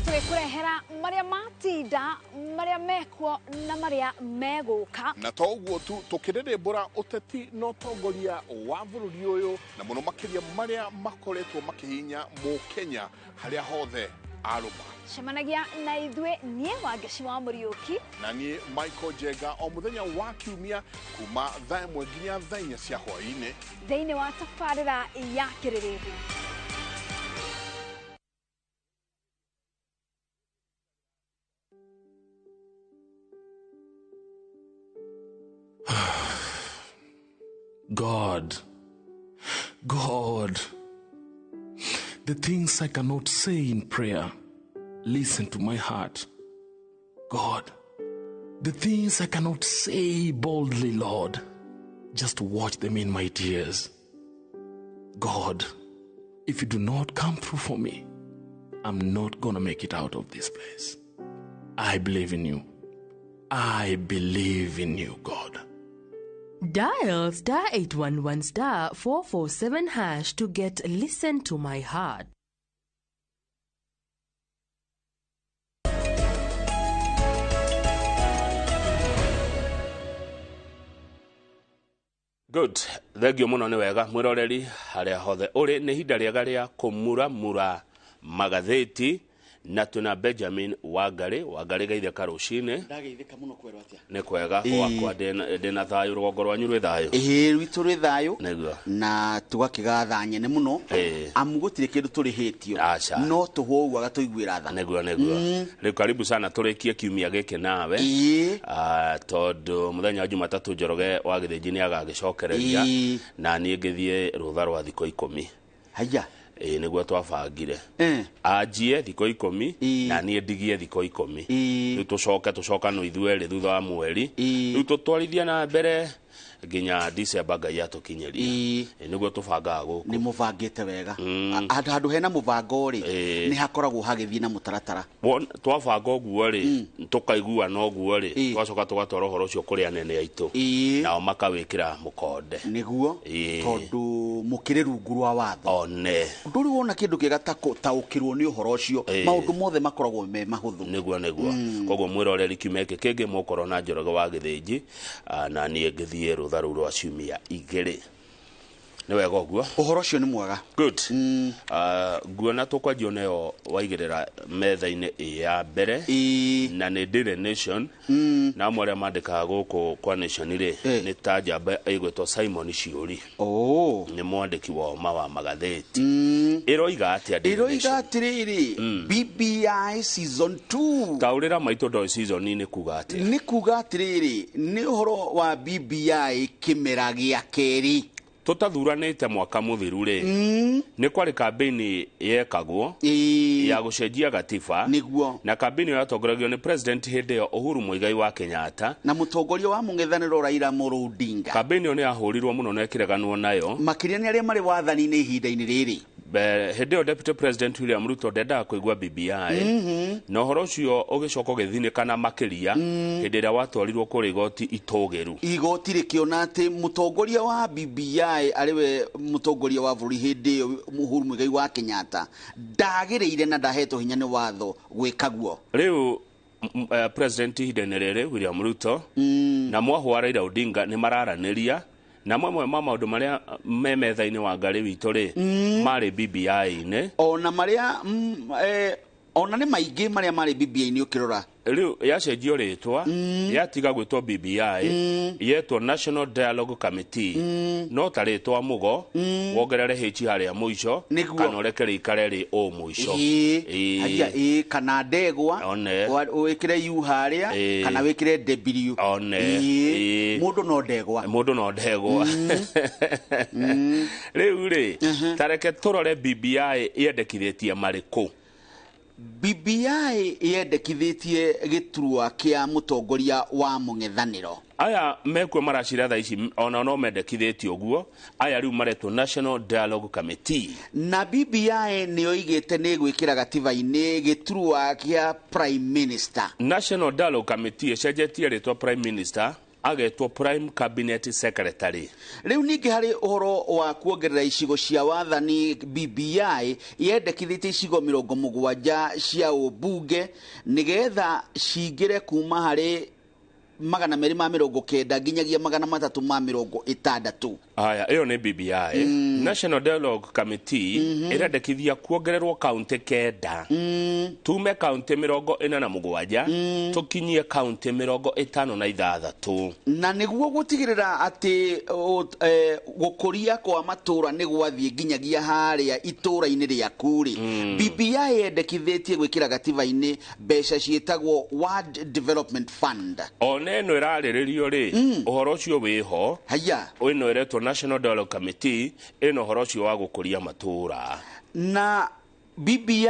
Tũgĩkũrehera marĩa matinda, marĩa mekuo na marĩa megũka. Na to ũguo tu, tũkĩrĩrĩmbũra ũteti na ũtongoria wa bũrũri ũyũ na mũno makĩria marĩa makoretwo makĩhinya mũkenya harĩa hothe Arũma. Cemanagia na ithuĩ niĩ Wangeci wa Mũriũki na niĩ Michael Njenga o mũthenya wa kiumia kuma thaa 1 nginya thaa 4 cia hwaĩ-inĩ thĩinĩ wa tabarĩra ya Kĩrĩrĩmbĩ. God, God, the things I cannot say in prayer, listen to my heart. God, the things I cannot say boldly, Lord, just watch them in my tears. God, if you do not come through for me, I'm not gonna make it out of this place. I believe in you. I believe in you, God. Dial star 811 star 447 hash to get Listen to My Heart. Good. Thengio muno nĩ wega mwĩroreri harĩa hothe ũrĩ nĩ ihinda rĩega rĩa kũmuramura magathĩti na twĩna Benjamin Wangari. Wangari geithĩka rũcinĩ. Ndageithĩka mũno kwerwo atĩa? Nĩ kwega gwakwa ndĩna thayũ, rũgongo rwanyu rwĩ thayũ. Ĩĩ rwitũ rwĩ thayũ. Nĩguo. Na tũgakĩgatha nyene mũno amu gũtirĩ kĩndũ tũrĩhĩtio no tũhwo ũguo agatũiguĩra tha. Nĩguo nĩguo. Rĩu karibu sana tũrĩkie kiumia gĩkĩ nawe tondũ mũthenya wa Jumatatũ Njoroge wa Gĩthĩnji nĩ agagĩcokereria na niĩ ngĩthiĩ rũtha rwa thikũ 10. Haiya. Ĩĩ nĩguo twabangire. Anjie thikũ 10 na niĩ ndigie thikũ 10. Rĩu tũcoke tũcokanwo ithuerĩ thutha wa mweri. Rĩu tũtwarithie na mbere nginya December Ngai atũkinyĩrie. Nĩguo tũbangaga gũkũ. Nĩ mũbangĩte wega. Handũ hena mũbango rĩ nĩ hakoragwo hagĩthiĩ na mũtaratara. Twabanga ũguo rĩ tũkaiguana ũguo rĩ twacoka tũgatwara ũhoro ũcio kũrĩ anene aitũ nao makawĩkĩra mũkonde. Nĩguo tondũ mũkĩrĩ rungu rwa watho. One. Ndũrĩ wona kĩndũ kĩega ta gũtaũkĩrwo nĩ ũhoro ũcio maũndũ mothe makoragwo me mahũthũ. Nĩguo nĩguo. Koguo mwĩroreri kiumia gĩkĩ kĩngĩ mũkorwo na Njoroge wa Gĩthĩnji na niĩ ngĩthiĩ rũtha rũu rwa ciumia 2. Nĩ wega ũguo. Ũhoro ũcio nĩ mwega. Good. Nguona tũkwanjia nayo waigĩrĩra metha-inĩ ĩ ya mbere na nĩ Daily Nation na amwe arĩa mandĩkaga gũkũ kwa Nation rĩ nĩ ta njamba ĩgwĩtwo Simon Ciũri. Nĩ mwandĩki wa ũma wa magathĩti. Ĩroiga atĩa Daily Nation? Ĩroiga atĩrĩrĩ BBI season 2. Taũrĩra maitũ ndoĩ season nĩ kuga atĩa? Nĩ kuga atĩrĩrĩ nĩ ũhoro wa BBI kĩmera gĩa kerĩ. Tũtathuranĩte mwaka mũthiru rĩ nĩ kwarĩ kambĩini yekagwo ya gũcenjia gatiba. Nĩguo. Na kambĩini ĩyo yatongoragio nĩ president hĩndĩ ĩyo Uhuru Muigai wa Kenyatta na mũtongoria wa mũng'ethanĩro Raila Amolo Odinga. Kambĩini ĩyo nĩ yahũrirwo mũno na ĩkĩreganwo nayo makĩria nĩ arĩa marĩ wathani-inĩ ihinda-inĩ rĩrĩ. Hĩndĩ ĩyo Deputy President William Ruto ndendaga kũigua BBI na ũhoro ũcio ũgĩcoka ũgĩthinĩkana makĩria hĩndĩ ĩrĩa watwarirwo kũrĩ igoti itũgĩru. Igoti rĩkĩona atĩ mũtongoria wa BBI arĩwe mũtongoria wa bũrũri hĩndĩ ĩyo Uhuru Muigai wa Kenyatta ndagĩrĩire na ndahetwo hinya nĩ watho gwĩka guo. Rĩu President ihinda-inĩ rĩrĩ William Ruto na mwahũ wa Raila Odinga nĩ mararanĩria na mamwe ma maũndũ marĩa me metha-inĩ wa Ngarĩ witũ rĩ marĩ BBI-inĩ ona marĩa ona nĩ maingĩ marĩa marĩ BBI-inĩ ũkĩrora. Rĩu yacenjio rĩtwa yatiga gwĩtwo BBI yetwo National Dialogue Committee no ta rĩtwa mũgo wongerere H harĩa mũico kana ũreke rĩikare rĩ o mũico. Ĩĩ kana ndegwa wĩkĩre U harĩa kana wĩkĩre W. One. Mũndũ no ndegwa. Mũndũ no ndegwa. Rĩu rĩ tareke tũrore BBI yendekithĩtie marĩkũ. BBI yendekithĩtie gĩturwa kĩa mũtongoria wa mũng'ethanĩro. Aya mekuo maracira thaa ici ona no mendekithĩtie ũguo. Aya rĩu maretwo National Dialogue Committee. Na BBI nĩyo igĩte nĩ gwĩkĩra gatiba-inĩ gĩturwa kĩa Prime Minister. National Dialogue Committee ĩcenjetie rĩtwa Prime Minister agetwo Prime Cabinet Secretary. Rĩu ningĩ harĩ ũhoro wa kuongerera icigo cia wathani BBI yendekithĩtie icigo 70 cia ũmbunge nĩgetha cingĩre kuma harĩ 290 nginyagia 360. Aya, ĩyo nĩ BBI. National Dialogue Committee ĩrendekithia kuongererwo kaunti 9, tume kaunti 47 tũkinyie kaunti 56. Na nĩguo gũtigĩrĩra atĩ gũkũria kwa matũra nĩ gwathiĩ nginyagia harĩa itũra-inĩ rĩaku rĩ, BBI yendekithĩtie gwĩkĩra gatiba-inĩ mbeca ciĩtagwo Ward Development Fund. Ona ĩno ĩrarĩrĩrio rĩ, ũhoro ũcio wĩho. Haya. Ĩno ĩretwo National Dialogue Committee, ĩno ũhoro ũcio wa gũkũria matũra. Na BBI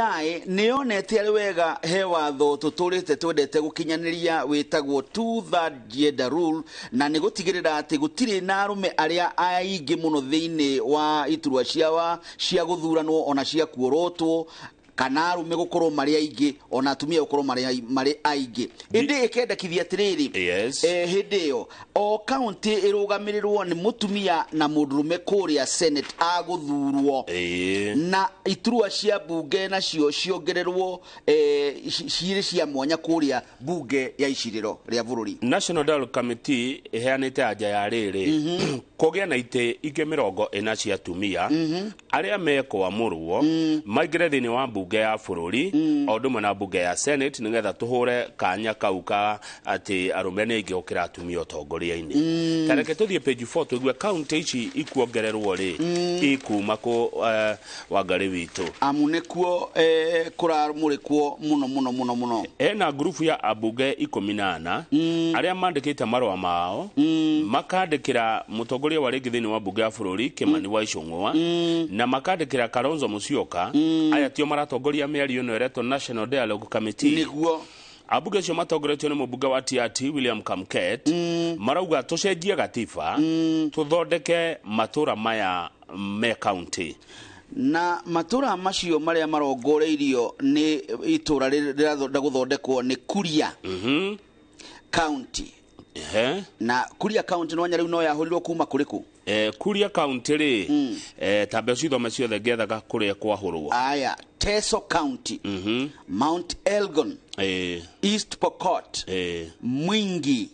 nĩ yonete arĩ wega he watho tũtũrĩte twendete gũkinyanĩria wĩtagwo two third gender rule, na nĩ gũtigĩrĩra atĩ gũtirĩ na arũme arĩa aingĩ mũno thĩinĩ wa iturwa cia gũthuranwo ona cia kuorotwo, kana arũme gũkorwo marĩ aingĩ ona atumia gũkorwo marĩ aingĩ. Ĩndĩ ĩkendekithia atĩrĩrĩ, hĩndĩ ĩyo o kaunti ĩrũgamĩrĩrwo nĩ mũtumia na mũndũrũme kũrĩa Senate agũthurwo, na iturwa cia bunge nacio ciongererwo cirĩ cia mwanya kũrĩa bunge ya icirĩro rĩa bũrũri. National Dialogue Committee ĩheanĩte anja ya rĩrĩ, kũgĩa na itĩ ingĩ 40 cia atumia arĩa mekwamũrwo maingĩre thĩinĩ wa bunge ya bũrũri o ũndũ ũmwe na bunge ya Senate, nĩgetha tũhũre kanya kau ka atĩ arũme nĩ aingĩ gũkĩra atumia ũtongoria-inĩ. Ta reke tũthiĩ page 4 tũigue kaunti ici ikuongererwo rĩ, ikuma kũ, Wangarĩ witũ? Amu nĩkuo kũramũrĩkwo mũno mũno mũno mũno. Ena ngurubu ya ambunge 14 arĩa mandĩkĩte marũa mao, makandĩkĩra mũtongoria wa rĩngĩ thĩinĩ wa bunge ya bũrũri Kimani wa Ichung'wa, na makandĩkĩra Kalonzo Musyoka. Aya tio maratongoria mĩario ĩno ĩretwo National Dialogue Committee. Nĩguo. Ambunge acio matongoretio nĩ mũmbunge wa Tiaty William Kamket, marauga tũcenjie gatiba, tũthondeke matũra maya me kaunti. Na matũra macio marĩa marongoreirio nĩ itũra rĩrathonda gũthondekwo nĩ Kuria County. Na Kuria County no rĩu no yahũrirwo kuma kũrĩ kũ? Kuria County rĩ, ta mbeca ithome ciothe ngethaga kũrĩa kwahũrwo. Aya, Teso County, Mount Elgon, East Pokot, Mwingi,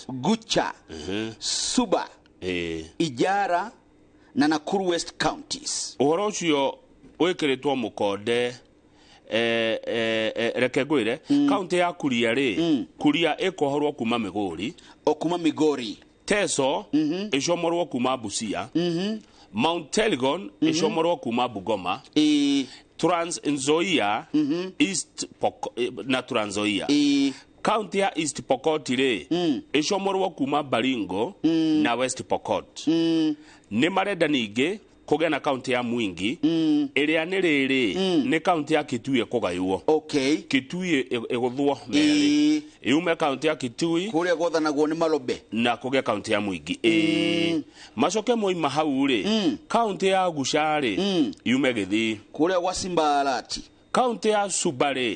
Gucha, Suba, Ijara na Nakuru West counties. Ũhoro ũcio wĩkĩrĩtwo mũkonde, reke ngwĩre, kaunti ya Kuria rĩ, Kuria ĩkohorwo kuma Migori. O kuma Migori. Teso ĩcomorwo kuma Busia. Mount Elgon ĩcomorwo kuma Bungoma. Trans Nzoia, East na Trans Nzoia. Kaunti ya East Pokot rĩ, ĩcomorwo kuma Baringo na West Pokot. Nĩ marenda ningĩ kũgĩa na kaunti ya Mwingi, ĩrĩa nĩ rĩrĩ, nĩ kaunti ya Kitui ĩkũgaywo. Kitui ĩgũthwo merĩ, yume kaunti ya Kitui kũrĩa gwathanagwo nĩ Malobe na kũgĩa kaunti ya Mwingi. Macoke moima hau rĩ, kaunti ya Guca rĩ, yume Gĩthii kũrĩa gwa Simbarati. Kaunti ya Suba rĩ,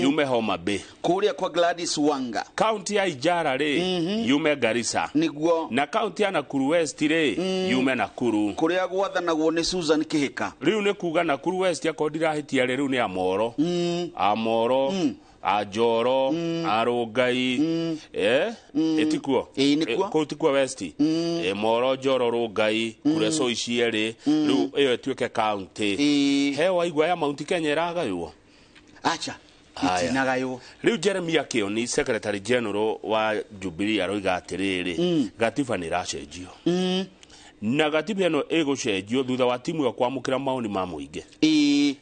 yume Homa Bay kũrĩa kwa Gladys Wanga. Kaunti ya Ijara rĩ, yume Garissa. Nĩguo. Na kaunti ya Nakuru West rĩ, yume Nakuru kũrĩa gwathanagwo nĩ Susan Kihika. Rĩu nĩ kuga Nakuru West akorwo ndirahĩtia rĩ, rĩu nĩ Amoro, Amoro, Anjoro, Arũngai, ĩtikuo? Kũu tikuo West? Moro, Njoro, Rũngai, Kureso icierĩ, rĩu ĩyo ĩtuĩke kaunti. He waigua ya Mount Kenya ĩragaywo? Acha. Itinagaywo. Rĩu Jeremiah Kioni, Secretary General wa Jubilee, aroiga atĩrĩrĩ, gatiba nĩ ĩracenjio, na gatiba ĩno ĩgũcenjio thutha wa timu ĩyo kwamũkĩra maoni ma mũingĩ.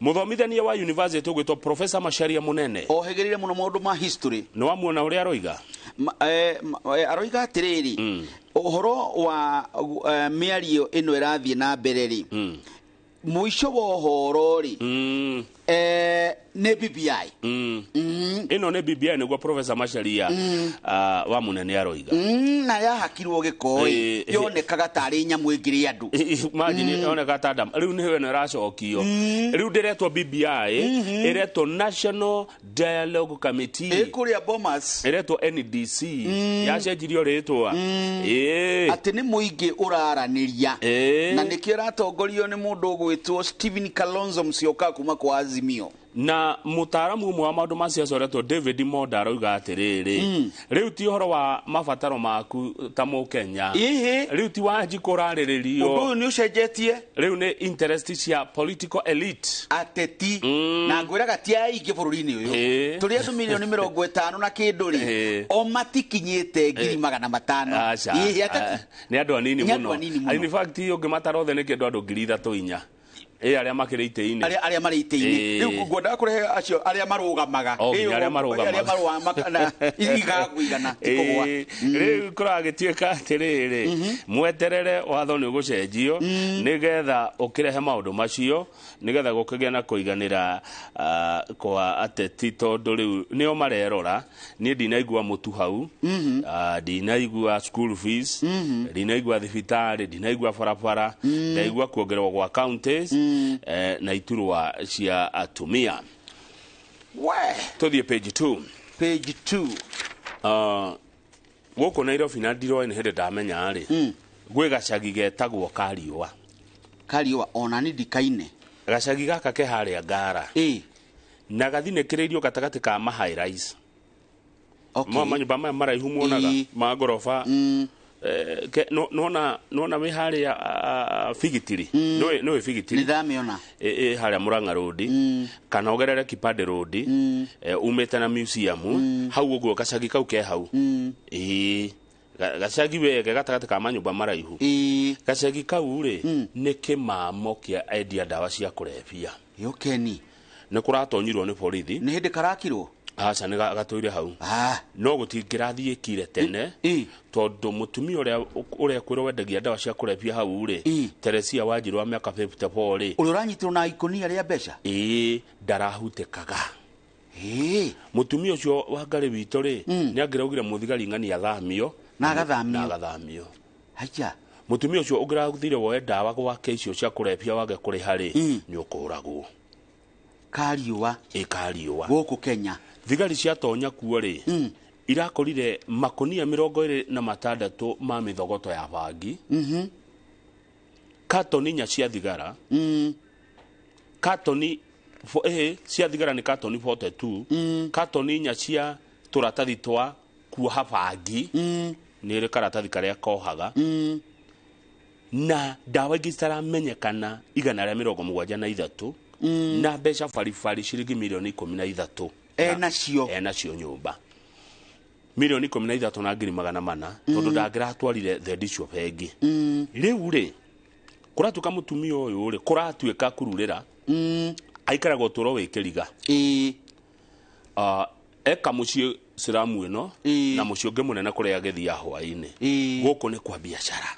Mũthomithania wa university ũgwĩtwo Professor Macharia Mũnene ohĩgĩrĩire mũno maũndũ ma history. Nĩ wamuona ũrĩa aroiga? Aroiga atĩrĩrĩ, ũhoro wa mĩario ĩno ĩrathiĩ na mbere rĩ, mũico wa ũhoro rĩ, nĩ BBI. Ĩno nĩ BBI, nĩguo Professor Macharia wa Mũnene aroiga. Na yahakirwo gĩko ĩ, yonekaga tarĩ nyamũ ĩngĩrĩ andũ. Imagine, yoneka ta ndama. Rĩu nĩyo ĩno ĩracokio. Rĩu ndĩretwo BBI, ĩretwo National Dialogue Committee. Ĩkũrĩa Bomas. Ĩretwo NDC. Yacenjirio rĩtwa. Atĩ nĩ mũingĩ ũraranĩria. Na nĩkĩo ĩratongorio nĩ mũndũ ũgwĩtwo Stephen Kalonzo Musyoka kuma kwa Azimio. Na mũtaaramu ũmwe wa maũndũ ma siasa ũretwo David Monda arauga atĩrĩrĩ, rĩu ti ũhoro wa mabataro maku ta mũkenya, rĩu ti wanji kũrarĩrĩrio, Ũndũ ũyũ nĩ ũcenjetie. Rĩu nĩ interest cia political elite, ateti, na ngwĩraga ti aingĩ bũrũri-inĩ ũyũ. Tũrĩ andũ mirioni 50 na kĩndũ rĩ, o matikinyĩte 500,000. Aca. Ĩhĩ, ateti. Nĩ andũ anini Nĩ andũ mũno. anini mũno. In fact, ũngĩmatara othe nĩ kĩndũ andũ 3,000 inya ĩ arĩa makĩrĩ itĩ-inĩ. Arĩa marĩ itĩ-inĩ. Rĩu ngwendaga kũrehe acio arĩa marũgamaga. O nginya arĩa marũgamaga. Arĩa marũgamaga na igagũigana ti kũgũa. Rĩu kũragĩtuĩka atĩrĩrĩ, mweterere watho nĩ ũgũcenjio nĩgetha ũkĩrehe maũndũ macio, nĩgetha gũkĩgĩa na kũiganĩra kwa ateti, tondũ rĩu nĩo marerora. Niĩ ndinaigua mũtu hau, ndinaigua school fees, ndinaigua thibitarĩ, ndinaigua barabara, ndaigua kuongererwo gwa counties, na iturwa cia atumia. We. Tũthiĩ page 2. Page 2. Gũkũ Nairobi na ndiroĩ nĩ hĩndĩ ndamenya rĩ, gwĩ gacagi getagwo Kariũa. Kariũa ona nĩ ndikaine. Gacagi gaka ke harĩa Ngara na gathinĩkĩrĩirio gatagatĩ ka ma high rise. Ma manyũmba maya maraihu muonaga ma ngoroba. Nona wĩ harĩa Bigitiri, nĩũĩ Bigitiri? Nĩndamĩona. Ĩ harĩa Murang'a Road kana ũgerere Kipande Road, umĩte na museum hau ũguo, gacagi kau ke hau. Ĩĩ, gacagi wege gatagatĩ ka manyũmba maraihu. Gacagi kau rĩ, nĩ kĩmamo kĩa endia ndawa cia kũrebia. Yokeni. Nĩ kũratonyirwo nĩ borithi. Nĩ hĩndĩ karakirwo? Aca, nĩ gatũire hau, no gũtingĩrathiĩkire tene, tondũ mũtumia ũrĩa ũrekwĩrwo wendagia ndawa cia kũrebia hau rĩ, Teresia Wanjiru wa mĩaka 54 rĩ, Ũrĩa ũranyitirwo na ikũnia rĩa mbeca? Ĩĩ, ndarahutĩkaga. Mũtumia ũcio wa ngarĩ witũ rĩ, nĩ angĩraugire mũthigari ng'ani athamio. Na agathamio. Na agathamio. Haya. Mũtumia ũcio ũngĩrathire woe ndawa gwake icio cia kũrebia wage kũrĩha rĩ, nĩ ũkũragwo. Kariũa. Ĩ, Kariũa. Gũkũ Kenya. Thigari ciatonya kuo rĩ, irakorire makonia 26 ma mĩthogoto ya bangi, katoni 4 cia thigara, katoni cia thigara nĩ katoni 42, katoni 4 cia tũratathi twa kuoha bangi, nĩ rĩ karatathi karĩa kohaga, na ndawa ingĩ citaramenyekana 173, na mbeca baribari ciringi mirioni 13. Enacio. Enacio nyũmba mirioni 13 na ngiri 400, tondũ ndangĩratwarire thendi icio bengi. Rĩu rĩ, kũratuĩka mũtumia ũyũ rĩ, kũratuĩka kururĩra aikaraga ũtũũro wĩ kĩriga. Eka mũciĩ ciramu ĩno na mũciĩ ũngĩ mũnene kũrĩa agĩthiaga hwaĩ-inĩ. Gũkũ nĩ kwa biacara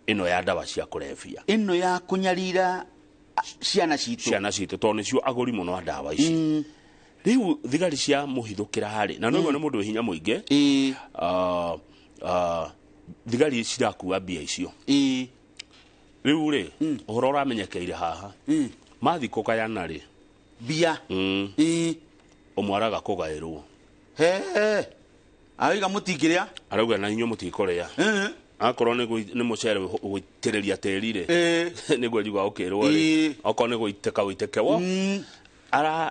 ĩno ya ndawa cia kũrebia, ĩno ya kũnyarira ciana citũ. Ciana citũ, tondũ nĩcio agũri mũno a ndawa ici. Rĩu thigari cia mũhithũkĩra harĩ na noguo nĩ mũndũ wĩ hinya mũingĩ. Thigari cirakua mbia icio. Rĩu rĩ, ũhoro ũramenyekeire haha, mathi kũgayana rĩ mbia, ũmwe araga kũgaĩrwo. He arauga mũtingĩrĩa. Arauga na inyuĩ mũtikũrĩa, akorwo nĩ mũcere gũitĩrĩria tĩri rĩ, nĩguo njigua ũkĩrwo rĩ, okorwo nĩ gũitĩka ũitĩke wo.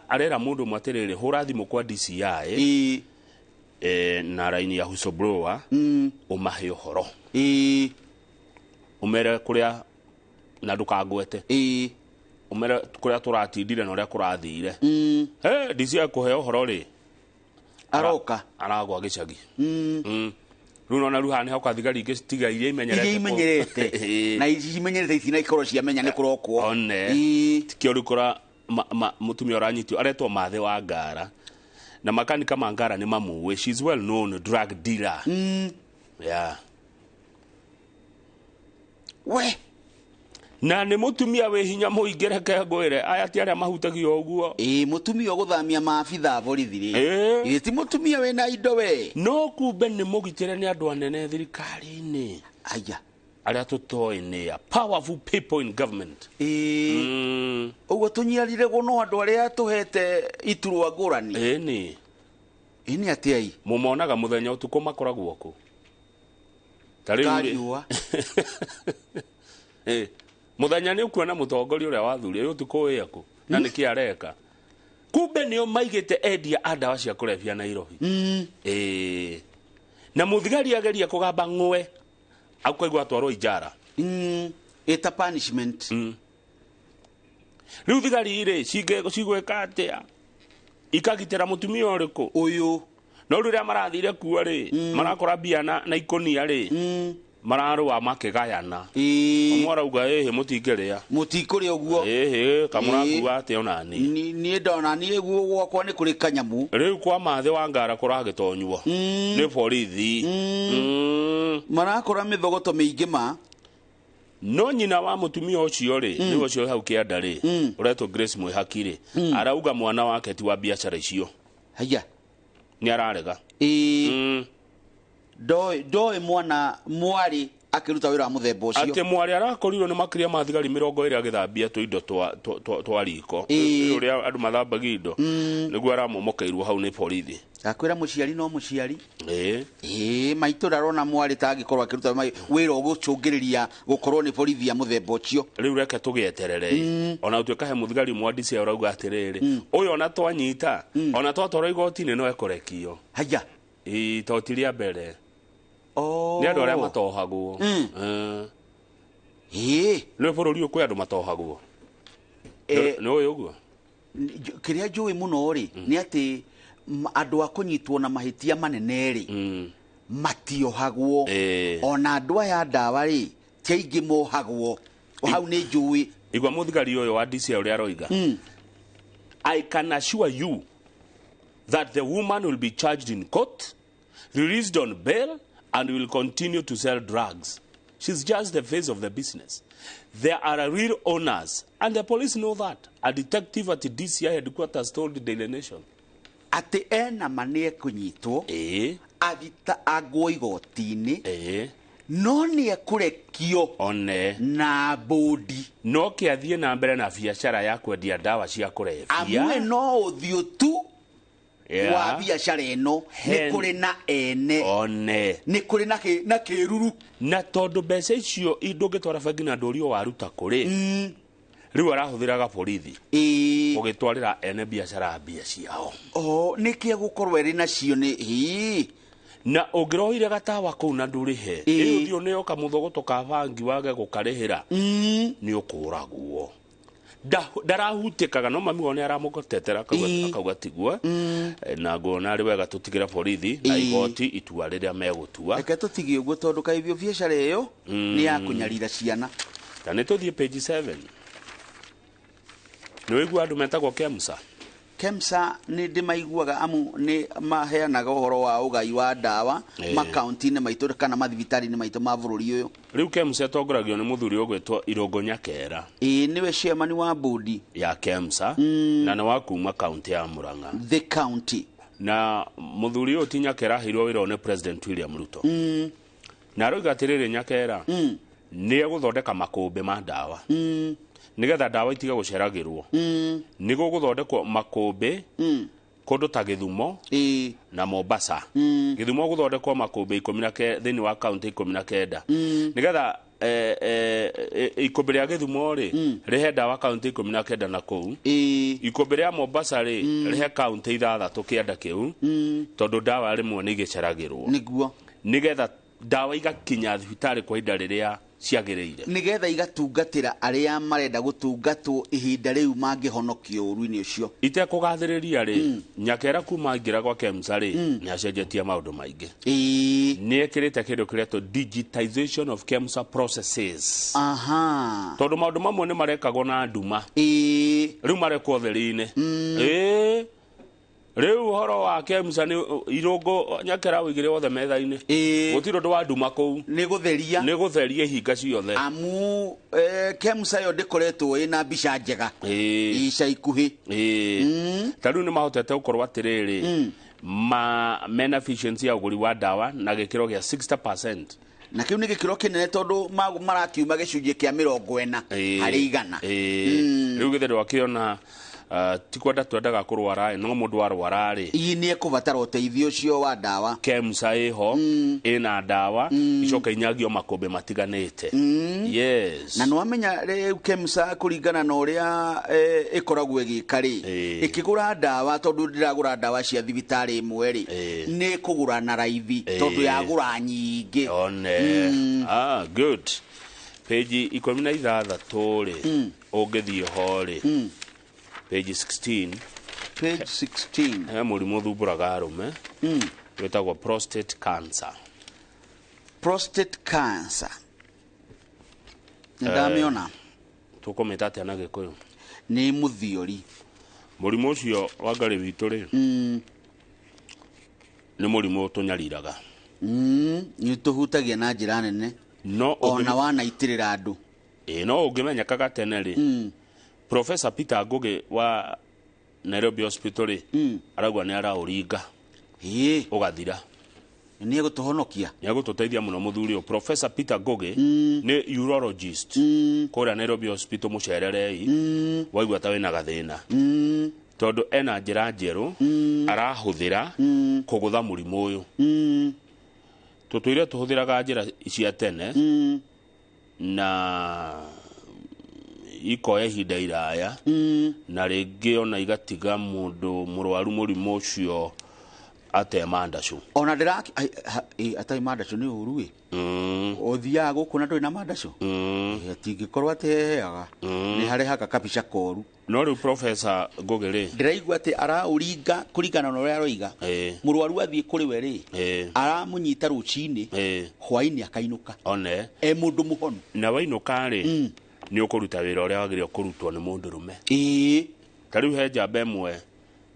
Arera mũndũ ũmwe atĩrĩrĩ, hũra thimũ kwa DCI na raini ya whistleblower, ũmahe ũhoro, ũmere kũrĩa na ndũkangwete, ũmere kũrĩa tũratindire na ũrĩa kũrathire. He DCI kũhe ũhoro rĩ, aroka aragwa gĩcagi. Rĩu nona rĩu haha nĩ hoka thigari ingĩ tiga iria imenyerete. Iria imenyerete na ici imenyerete itina ikorwo ciamenya nĩ kũrokwo. One tikio rĩu kũra mũtumia ũranyitio aretwo Mathe wa Ngara, na makanika ma Ngara nĩ mamũĩ, she's well known drug dealer. Yeah. We. Na nĩ mũtumia wĩ hinya mũingĩ, reke ngwĩre, aya ti arĩa mahutagio ũguo. Ĩĩ, mũtumia ũgũthamia maabitha borithi rĩ, ĩ ti mũtumia wĩna indo we. No kumbe nĩ mũgitĩre nĩ andũ anene thirikari-inĩ. Aya. Arĩa tũtoĩ nĩ a powerful people in government. Ĩĩ. Ũguo tũnyiariragwo no andũ arĩa tũhete iturwa ngũrani. Ĩni. Ĩni atĩa i? Mũmonaga mũthenya, ũtukũ makoragwo kũ? Ta rĩu rĩ. Kariũa. Mũthenya nĩ ũkuona mũtongoria ũrĩa wathuria, ũtukũ wĩ akũ? Na nĩkĩ areka? Kumbe nĩo maigĩte endia a ndawa cia kũrebia Nairobi. Ĩĩ. Na mũthigari ageria kũgamba ng'we akaigua atwarwo ijara. Ĩta punishment. Rĩu thigari rĩ cigwĩka atĩa? Ikagitĩra mũtumia ũrĩkũ? Ũyũ. No rĩrĩa marathire kuo rĩ, marakora mbia na ikũnia rĩ, mararũa makĩgayana. Ũmwe arauga ĩhĩ mũtingĩrĩa. Mũtikũrĩa ũguo. Ĩhĩ kamũrakua atĩa ona niĩ. Niĩ ndona niĩ guo gwakwa nĩ kũrĩ kanyamu. Rĩu kwa mathĩ wa ngara kũragĩtonywo nĩ borithi. Marakora mĩthogoto mĩingĩ ma. No nyina wa mũtumia ũcio rĩ, nĩwe ũcio hau kĩanda rĩ, ũretwo Grace Mwĩhaki rĩ, arauga mwana wake ti wa biacara icio. Haya. Nĩ ararega. Ndoĩ mwana mwarĩ akĩruta wĩra wa mũthemba ũcio. Atĩ mwarĩ arakorirwo nĩ makĩria ma thigari 20 agĩthambia tũindo twa riko. Ũrĩa andũ mathambagia indo. Nĩguo aramomokeirwo hau nĩ borithi. Akwĩra mũciari no mũciari. Maitũ ndarona mwarĩ ta angĩkorwo akĩruta wĩra ũgũcũngĩrĩria gũkorwo nĩ borithi ya mũthemba ũcio. Rĩu reke tũgĩeterere. Ona ũtuĩka he mũthigari mwandici arauga atĩrĩrĩ, ũyũ ona twanyita, ona twatwarwo igoti-inĩ no ekũrekio. Haya. To ti rĩa mbere. Nĩ andũ arĩa matohagwo. Nĩ bũrũri ũyũ kwĩ andũ matohagwo. Nĩ ũĩ ũguo? Kĩrĩa njũĩ mũno rĩ, nĩ atĩ andũ a kũnyitwo na mahĩtia manene rĩ, matiohagwo. Ona andũ aya ndawa rĩ, ti aingĩ mohagwo. Hau nĩ njũĩ. Igua mũthigari ũyũ wa DCI ũrĩa aroiga. I can assure you that the woman will be charged in court, released on bail, and will continue to sell drugs. She's just the face of the business. There are real owners, and the police know that. A detective at the DCI headquarters told the Daily Nation. Atĩ ena ma nĩ ekũnyitwo, athita agwo igoti-inĩ, no nĩ ekũrekio one na bodi. No kĩathiĩ na mbere na biacara ya kwendia ndawa cia kũrebia. Amwe no ũthiũ tu wa biacara ĩno, nĩ kũrĩ na ene. One. Nĩ kũrĩ na kĩruru. Na tondũ mbeca icio ndũngĩtwara bengi na ndũrio waruta kũrĩ, rĩu arahũthĩraga borithi gũgĩtwarĩra ene biacara mbia ciao. Nĩkĩ egũkorwo ĩrĩ nacio nĩ Na ũngĩroire gatawa kũu na ndũrĩhe, ĩ ũthiĩ ũneo kamũthogoto ka bangi wage gũkarĩhĩra, nĩ ũkũragwo. Ndarahutĩkaga no mami wao nĩ aramũtetera akauga tiguo, na nguona arĩ wega tũtigĩre borithi na igoti itua rĩrĩa megũtua. Reke tũtige ũguo tondũ kaĩ biacara ĩyo nĩ ya kũnyarira ciana. Ta nĩ tũthiĩ page 7. Nĩ ũigua andũ metagwo KEMSA? KEMSA nĩ ndĩmaiguaga amu nĩ maheanaga ũhoro wa ũgai wa ndawa makaunti-inĩ maitũ kana mathibitarĩ-inĩ maitũ ma bũrũri ũyũ. Rĩu KEMSA ĩtongoragio nĩ mũthuri ũgwĩtwo Irũngũ Nyakera. Nĩwe chairman wa bodi ya KEMSA, na nĩ wa kuma kaunti ya Murang'a. The county. Na mũthuri ũyũ ti Nyakera aheirwo wĩra nĩ President William Ruto. Na aroiga atĩrĩrĩ Nyakera nĩ egũthondeka makũmbĩ ma ndawa. Nĩgetha ndawa itige gũceragĩrwo. Nĩ gũgũthondekwo makũmbĩ kũndũ ta Gĩthumo na Mombasa. Gĩthumo gũthondekwo makũmbĩ 19 thĩinĩ wa kaunti 19. Nĩgetha ikũmbĩ rĩa Gĩthumo rĩ, rĩhe ndawa kaunti 19 na kũu. Ikũmbĩ rĩa Mombasa rĩ, rĩhe kaunti 6 kĩanda kĩu, tondũ ndawa rĩmwe nĩ igĩceragĩrwo. Nĩguo. Nĩgetha ndawa igakinya thibitarĩ kwa ihinda rĩrĩa ciagĩrĩire. Nĩgetha igatungatĩra arĩa marenda gũtungatwo ihinda rĩu mangĩhonokio ũru-inĩ ũcio. Itekũgathĩrĩria rĩ, Nyakera kuma aingĩra gwa KEMSA rĩ, nĩ acenjetie maũndũ maingĩ. Nĩ ekĩrĩte kĩndũ kĩretwo digitization of KEMSA processes. Tondũ maũndũ mamwe nĩ marekagwo na nduma. Rĩu marekwo ũtheri-inĩ. Rĩu ũhoro wa KEMSA nĩ Irũngũ Nyakera ũigire wothe metha-inĩ. Gũtirĩ ũndũ wa nduma kũu. Nĩ gũtheria. Nĩ gũtheria ihinga ciothe. Amu KEMSA yo ndĩkoretwo ĩna mbica njega. Ica ikuhĩ. Ta rĩu nĩ mahotete gũkorwo atĩrĩrĩ, mena efficiency ya ũgũri wa ndawa na gĩkĩro gĩa 60%. Na kĩu nĩ gĩkĩro kĩnene tondũ marakiuma gĩcunjĩ kĩa 40 harĩ igana. Rĩu githĩ ndwakĩona Ti kwenda twendaga kũrwara ĩ, no mũndũ arwara rĩ, ii nĩ ekũbatara ũteithio ũcio wa ndawa. KEMSA ĩho ĩna ndawa icoka inyagio makũmbĩ matiganĩte. Yes. Na nĩwamenya rĩu KEMSA kũringana na ũrĩa ĩkoragwo ĩgĩka rĩ, ĩkĩgũra ndawa, tondũ ndĩragũra ndawa cia thibitarĩ ĩmwe rĩ, nĩ ĩkũgũra na raithi tondũ yagũra nyingĩ. One. Ah, good. Page 16 rĩ, ũngĩthiĩ ho rĩ, page 16. Page 16. He mũrimũ ũthumbũraga arũme wĩtagwo prostate cancer. Prostate cancer nĩndamĩona. Tũkũmĩta atĩa na Gĩkũyũ? Nĩ mũthiori. Mũrimũ ũcio wa ngarĩ witũ rĩ, nĩ mũrimũ tũnyariraga. Nĩ tũhutagia na njĩra nene. No ona wanaitĩrĩra andũ. Ĩ, no ũngĩmenyekaga tene rĩ, Professor Peter Ngugi wa Nairobi Hospital rĩ, arauga nĩ araũringa ũgathira. Nĩ egũtũhonokia. Nĩ egũtũteithia mũno mũthuri ũyũ. Professor Peter Ngugi nĩ urologist kũrĩa Nairobi Hospital. Mũcererei waigua ta wĩna gathĩna, tondũ ena njĩra njerũ arahũthĩra kũgũtha mũrimũ ũyũ. Tũtũire tũhũthĩraga njĩra cia tene na ikoya ihinda iraya, na rĩngĩ ona igatiga mũndũ mũrwaru mũrimũ ũcio atema ndacũ. Ona ndĩra atarĩ mandacũ nĩ ũru ĩ. Ũthiaga gũkũ na ndũrĩ na mandacũ, atingĩkorwo atĩ heheaga nĩ harehaga kabica koru. No rĩu Professor Ngugi rĩ, ndĩraigua atĩ araũringa kũringana na ũrĩa aroiga. Mũrwaru athiĩ kũrĩ we rĩ, aramũnyita rũcinĩ, hwainĩ akainũka one e mũndũ mũhonu. Na wainũka rĩ, nĩ ũkũruta wĩra ũrĩa wagĩrĩire kũrutwo nĩ mũndũ rũme. Ta rĩu he njamba ĩmwe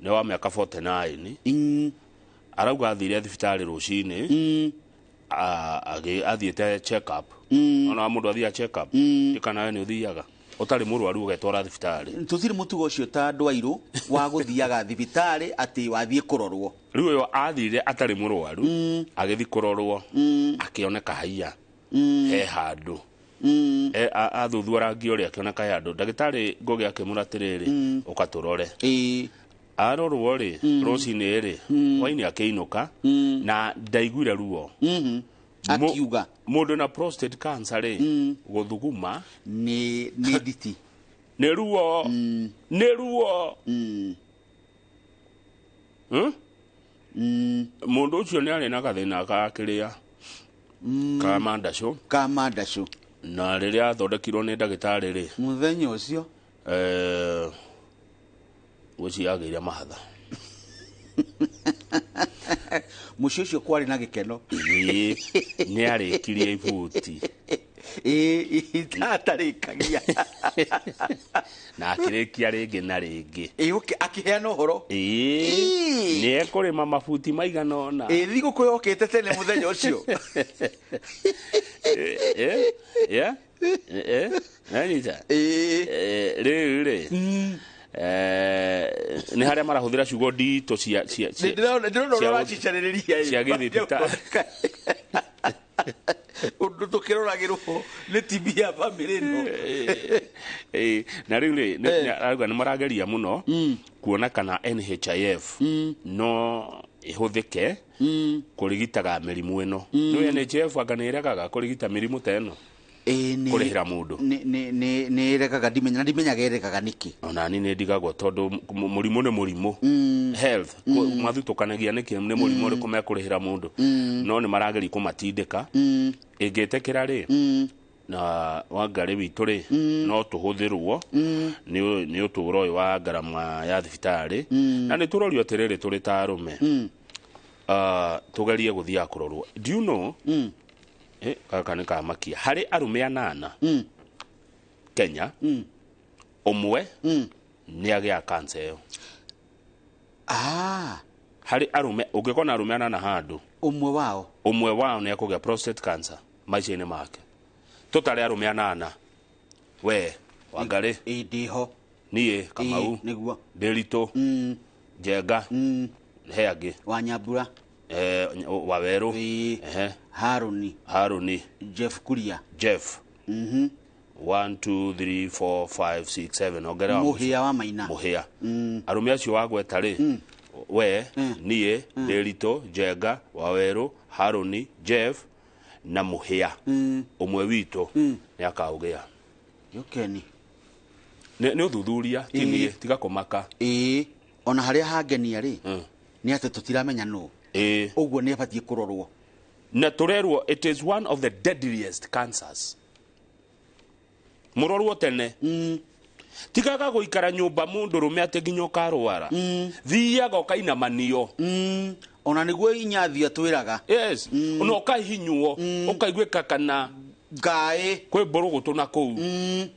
nĩ wa mĩaka 49, arauga athire thibitarĩ rũcinĩ, athiĩte check up. Ona mũndũ athiaga check up, kana we nĩ ũthiaga ũtarĩ mũrwaru ũgetwara thibitarĩ? Tũtirĩ mũtugo ũcio ta andũ airũ wa gũthiaga thibitarĩ atĩ wathiĩ kũrorwo. Rĩu ũyũ athire atarĩ mũrwaru, agĩthiĩ kũrorwo, akĩoneka haiya he handũ. Athuthua rangi ũrĩa, akĩoneka he handũ. Ndagĩtarĩ Ngugi akĩmũra atĩrĩrĩ, ũka tũrore. Arorwo rĩ, rũcinĩ rĩ, hwainĩ akĩinũka na ndaiguire ruo. Akiuga mũndũ na prostate cancer rĩ, gũthuguma nĩ nditi. Nĩ ruo, nĩ ruo. Mũndũ ũcio nĩ arĩ na gathĩna ka kĩrĩa ka mandacũ. Ka mandacũ. Na rĩrĩa athondekirwo nĩ ndagĩtarĩ rĩ, mũthenya ũcio ngwĩciria agĩire mahatha. Mũciĩ ũcio kwarĩ na gĩkeno. Ĩĩ, nĩ arĩkirie ibuti. Ĩĩ, atarĩkagia. Na akĩrĩkia rĩngĩ na rĩngĩ. Ĩĩ, akĩheana ũhoro. Ĩĩ, nĩ ekũrĩma mabuti maigana ũna. Ĩĩ, thigũkũ yokĩte tene mũthenya ũcio. Nanyita. Rĩu rĩ, nĩ harĩa marahũthĩra ciugo nditũ cia Ndĩrona ũrĩa ũracicarĩrĩria. Cia gĩthibitarĩ. Ũndũ tũkĩroragĩrwo nĩ TV ya bamĩrĩ ĩno. Na rĩu rĩ, arauga nĩ marageria mũno kuona kana NHIF no ĩhũthĩke kũrigitaga mĩrimũ ĩno. Nĩ NHIF anga nĩ ĩregaga kũrigita mĩrimũ ta ĩno? Kũrĩhĩra mũndũ. Nĩ ĩregaga, ndimenya na ndimenyaga ĩregaga nĩkĩ. Ona niĩ nĩ ndigagwo tondũ mũrimũ nĩ mũrimũ. Health mathutũkanagia nĩkĩ, nĩ mũrimũ ũrĩkũ mekũrĩhĩra mũndũ? No nĩ marageria kũmatindĩka. Ĩngĩtĩkĩra rĩ, na Wangarĩ witũ rĩ, no tũhũthĩrwo nĩ ũtũũro ũyũ wa ngarama ya thibitarĩ. Na nĩ tũrorio atĩrĩrĩ, tũrĩ ta arũme, tũgerie gũthiaga kũrorwo. Do you know, gaka nĩ kamakia, harĩ arũme 8 Kenya, ũmwe nĩ agĩaga cancer ĩyo. Harĩ arũme, ũngĩkona arũme 8 handũ, ũmwe wao nĩ ekũgĩa prostate cancer maica-inĩ make. Tũtarĩ arũme 8, we Wangarĩ, ndĩho, niĩ Kamau, nĩguo, Ndĩritũ, Njenga, he angĩ, Wanyambura, Wawerũ, Harũni, Harũni, Jeff Kuria, Jeff, 1 2 3 4 5 6 7 ongerera wa mũico. Mũhĩa wa Maina. Mũhĩa. Arũme acio wagweta rĩ, we, niĩ, Ndĩritũ, Njenga, Wawerũ, Harũni, Jeff na Mũhĩa, ũmwe witũ nĩ akaũgĩa. Yũkeni. Nĩ ũthuthuria, ti niĩ, tiga kũmaka. Ĩĩ, ona harĩa hangenia rĩ, nĩ atĩ tũtiramenya nũ. Ũguo nĩ abatiĩ kũrorwo. Na tũrerwo it is one of the deadliest cancers. Mũrorwo tene. Tigaga gũikara nyũmba mũndũrũme atĩ nginya ũkarwara. Thiaga ũkainamanio. Ona nĩguo inyathia twĩraga. Yes. Ona ũkahihinywo, ũkaiguĩka kana ngaĩ kwĩ mbũrũgũtũ na kũu.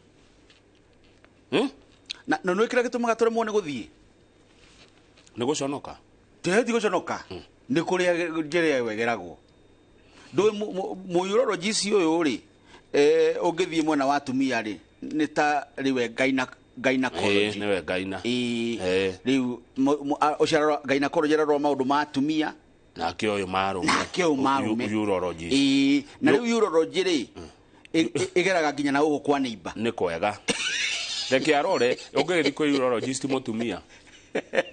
Na nĩ kĩrĩa gĩtũmaga tũremwo nĩ gũthiĩ? Nĩ gũconoka. Ti gũconoka. Nĩ kũrĩa njĩra ĩyo ĩgeragwo. Ndũĩ mũurologist ũyũ rĩ, ũngĩthiĩ mwena wa atumia rĩ, nĩ ta rĩwe gynecology. Ĩĩ, nĩwe gyna. Ĩĩ. Rĩu ũcio arora gynecology arora maũndũ ma atumia. Nake ũyũ ma arũme. Nake ũyũ ma arũme. Urologist. Ĩĩ, na rĩu urology rĩ, ĩgeraga nginya na gũkũ kwa neighbor. Nĩ kwega. Reke arore, ũngĩgĩthiĩ kwĩ urologist mũtumia,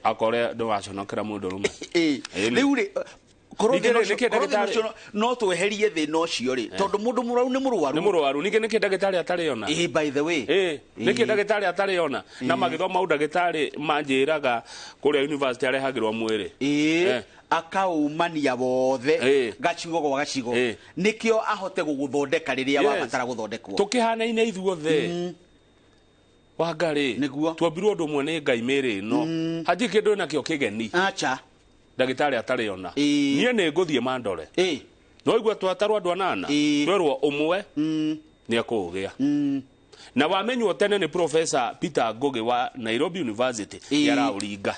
akore ndũgaconokera mũndũrũme. Ĩĩ. Ĩĩ. Rĩu rĩ, korwo Ningĩ thĩna rĩ, nĩkĩ ũcio- korwo thĩna ndagĩtarĩ- ũcio no tweherie thĩna ũcio rĩ, tondũ mũndũ mũrwaru nĩ mũrwaru. Nĩ mũrwaru. Ningĩ nĩkĩ ndagĩtarĩ atarĩ ona? Ĩĩ, by the way. Ĩĩ, nĩkĩ Ĩĩ. ndagĩtarĩ atarĩ ona? Na magĩthoma ũndagĩtarĩ manjĩraga kũrĩa university arehagĩrwo mwĩrĩ. Ĩĩ, akaumania wothe gacigo gwa gacigo, nĩkĩo ahote gũgũthondeka rĩrĩa Yes. wabatara gũthondekwo. Tũkĩhanaine ithuothe. Wangarĩ. Nĩguo. Tuombirwo ũndũ ũmwe nĩ Ngai mĩĩrĩ ĩno. Hatirĩ kĩndũ ĩnakĩo kĩgeni. Acha. Ndagĩtarĩ atarĩ ona. Niĩ nĩ ngũthiĩ mandore. No igua twatarwo andũ anana. Twerwo ũmwe nĩ ekũũgĩa. Na wamenywo tene nĩ Professor Peter Ngugi wa Nairobi University nĩ araũringa.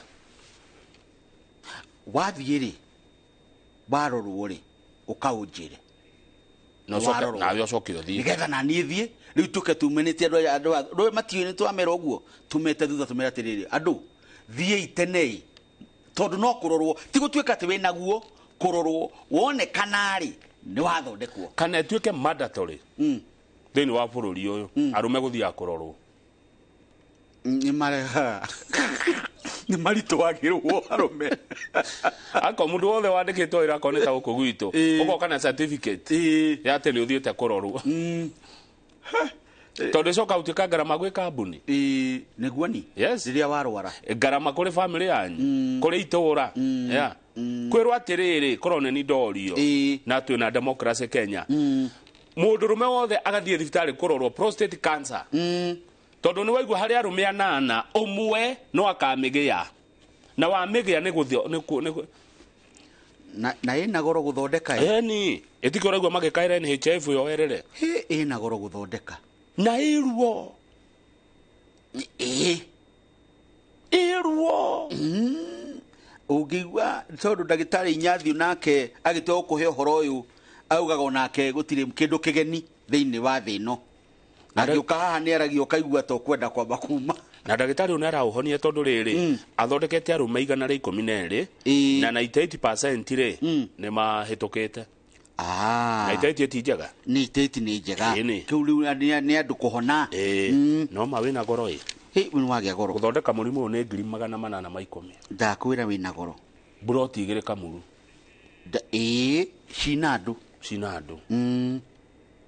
Wathiĩ rĩ, warorwo rĩ, ũkaũnjĩre. Na ũcoke- Warorwo. nawe ũcoke ũthiĩ. Nĩgetha na niĩ thiĩ rĩu tũke tumenĩte andũ aya, andũ ndũĩ matiũĩ nĩ twamera ũguo, tumete thutha tũmere atĩrĩrĩ, andũ thiĩi tene, tondũ no kũrorwo, ti gũtuĩka atĩ wĩnaguo, kũrorwo wonekana rĩ nĩ wathondekwo. Kana ĩtuĩke mandatory thĩinĩ wa bũrũri ũyũ, arũme gũthiaga kũrorwo. Nĩ marehaga nĩ maritũhagĩrwo arũme. Ako mũndũ wothe wandĩkĩtwo wĩra akorwo nĩ ta gũkũ gwitũ, ũgoka na certificate ya atĩ nĩ ũthiĩte kũrorwo, tondũ ĩcoka gũtuĩka ngarama gwĩ kambuni. Nĩguo ni. Yes. Rĩrĩa warwara. Ngarama kũrĩ famĩlĩ yanyu, kũrĩ itũũra. Yeah. Kwĩrwo atĩrĩrĩ, korwo nĩ ni ndorio na twĩna democracy Kenya, mũndũrũme wothe agathiĩ thibitarĩ kũrorwo prostate cancer, tondũ nĩ waigua harĩ arũme anana ũmwe no akamĩgĩa, na wamĩgĩa nĩ gũthio nĩ kũ- Na ĩna goro gũthondeka ĩ. Eni ĩtikĩ ũraigua magĩkaĩra NHIF yoerere. Hĩ, ĩna goro gũthondeka. Na ĩruo. Ĩĩ. Ĩruo. Ũngĩigua tondũ ndagĩtarĩ Inyathiũ nake agĩtua gũkũhe ũhoro ũyũ, augaga onake gũtirĩ kĩndũ kĩgeni thĩinĩ wa thĩ ĩno. Angĩũka haha nĩ aragia ũkaigua ta ũkwenda kwamba kuma. Na ndagĩtarĩ ũyũ nĩ araũhonia, tondũ rĩrĩ athondekete arũme 112 na 98% rĩ nĩ mahĩtũkĩte. 98 ti njega. 98 nĩ njega. Ĩni. Kĩu rĩu nĩ andũ kũhona. Ĩĩ. No ma wĩna goro ĩ. Hĩ, nĩ wagĩa goro. Gũthondeka mũrimũ ũyũ nĩ 810,000. Ndakwĩra wĩna goro. Mburoti igĩrĩ Kamuru. Ĩĩ, cina andũ. Cina andũ.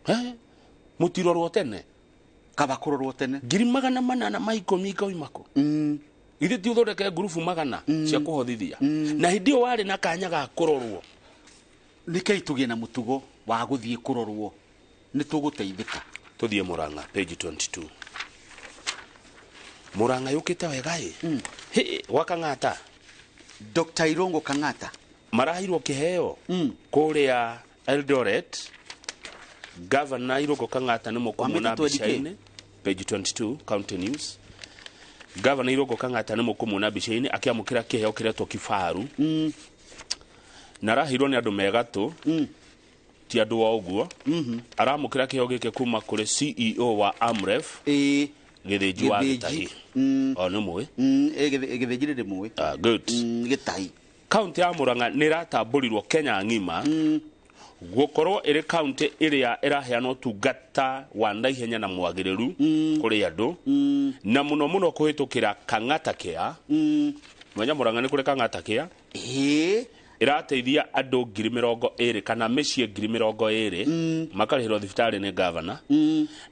He, mũtirorwo tene. Kaba kũrorwo tene. 810,000 ikauma kũ? Ithe ti ũthondeke ngurubu 100 cia kũhothithia. Na hĩndĩ ĩyo warĩ na kanya ga kũrorwo. Nĩkĩi tũgĩe na mũtugo wa gũthiĩ kũrorwo, nĩ tũgũteithĩka. Tũthiĩ Murang'a page 22. Murang'a yũkĩte wega ĩ. Hĩ, gwa Kang'ata. Dr. Irungu Kang'ata maraheirwo kĩheo kũrĩa Eldoret. Governor Irungu Kang'ata nĩ mũkũmuona Wamĩte 20K? mbica-inĩ page 22 County News. Governor Irungu Kang'ata nĩ mũkũmuona mbica-inĩ akĩamũkĩra kĩheo kĩretwo kifaru, na araheirwo nĩ andũ megatũ, ti andũ o ũguo. Aramũkĩra kĩheo gĩkĩ kuma kũrĩ CEO wa Amref, Gĩthĩnji wa Gĩthĩnji. Gĩtahi. O nĩ mũĩ. Gĩthĩnji nĩ mũĩ. Ah, good. Gĩtahi. Kaunti ya Murang'a nĩ ĩratambũrirwo Kenya ng'ima. Gũkorwo ĩrĩ kaunti ĩrĩa ĩraheana ũtungata wa naihenya na mwagĩrĩru kũrĩ andũ, na mũno mũno kũhĩtũkĩra Kang'ata Care. Mwenya Mũrang'a nĩ kũrĩ Kang'ata Care ĩrateithia andũ 20,000 kana mĩciĩ 20,000 makarĩhĩrwo thibitarĩ nĩ gavana,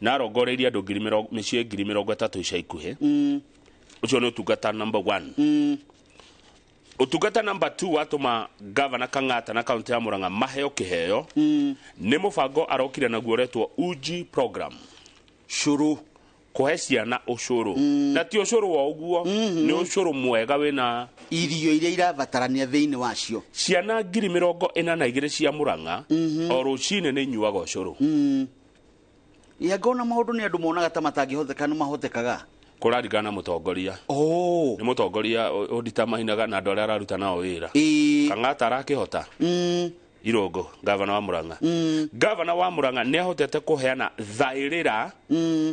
na arongoreirie andũ mĩciĩ 30,000 ica ikuhĩ. Ũcio nĩ ũtungata number one. Ũtungata number two watũma gavana Kang'ata na kaunti ya Murang'a maheo kĩheo nĩ mũbango arokire naguo ũretwo Uji program. Cũrũ. Kũhe ciana ũcũrũ, na ti ũcũrũ wa ũguo, nĩ ũcũrũ mwega wĩna irio iria irabatarania thĩinĩ wacio. Ciana 42,000 cia Murang'a o rũcinĩ nĩ inyuaga ũcũrũ. Ya ngona maũndũ nĩ andũ monaga ta matangĩhoteka nĩ mahotekaga. Kũraringana na mũtongoria. Nĩ mũtongoria ũnditamainaga na andũ arĩa araruta nao wĩra. Kang'ata arakĩhota. Irũngũ, gavana wa Murang'a, gavana wa Murang'a nĩ ahotete kũheana thaĩrĩra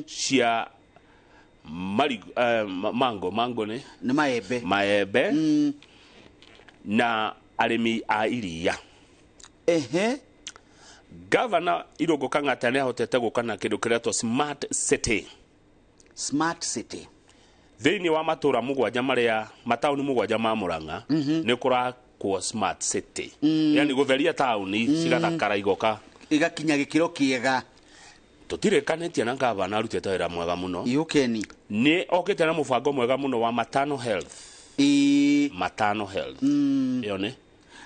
cia mango. Mango nĩ Nĩ maembe. Maembe na arĩmi a iria. Gavana Irũngũ Kang'ata nĩ ahotete gũka na kĩndũ kĩretwo smart city. Smart city. Thĩinĩ wa matũra 7 marĩa mataũni 7 ma Murang'a nĩ kũrakwo smart city, yani gũtheria taũni cigathakara, igoka igakinya gĩkĩro kĩega. Tũtirĩkanĩtie na gavana arutĩte wĩra mwega mũno. Yũkeni. Nĩ okĩte na mũbango mwega mũno wa maternal health. Maternal health ĩyo nĩ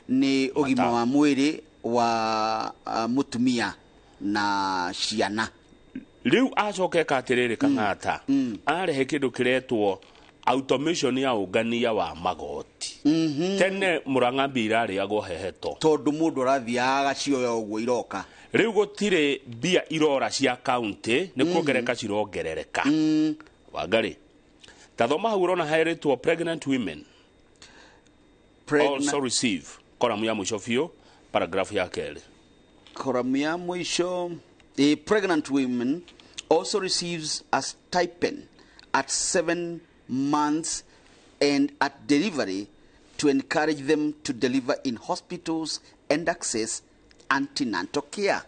Nĩ ũgima wa mwĩrĩ wa mũtumia na ciana. Rĩu acoka eka atĩrĩrĩ, Kang'ata arehe kĩndũ kĩretwo automation ya ũngania wa magoti. Tene Murang'a mbia irarĩagwo heheto, tondũ mũndũ arathiaga agacioya ũguo iroka. Rĩu gũtirĩ mbia irora cia kaunti, nĩ kuongereka cirongerereka. Wangari, ta thoma hau ũrona herĩtwo pregnant women also receive, koramu ya mũico biũ, paragraph ya kerĩ. Koramu ya mũico. Pregnant women also receives a stipend at 7 months and at delivery to encourage them to deliver in hospitals and access antenatal care.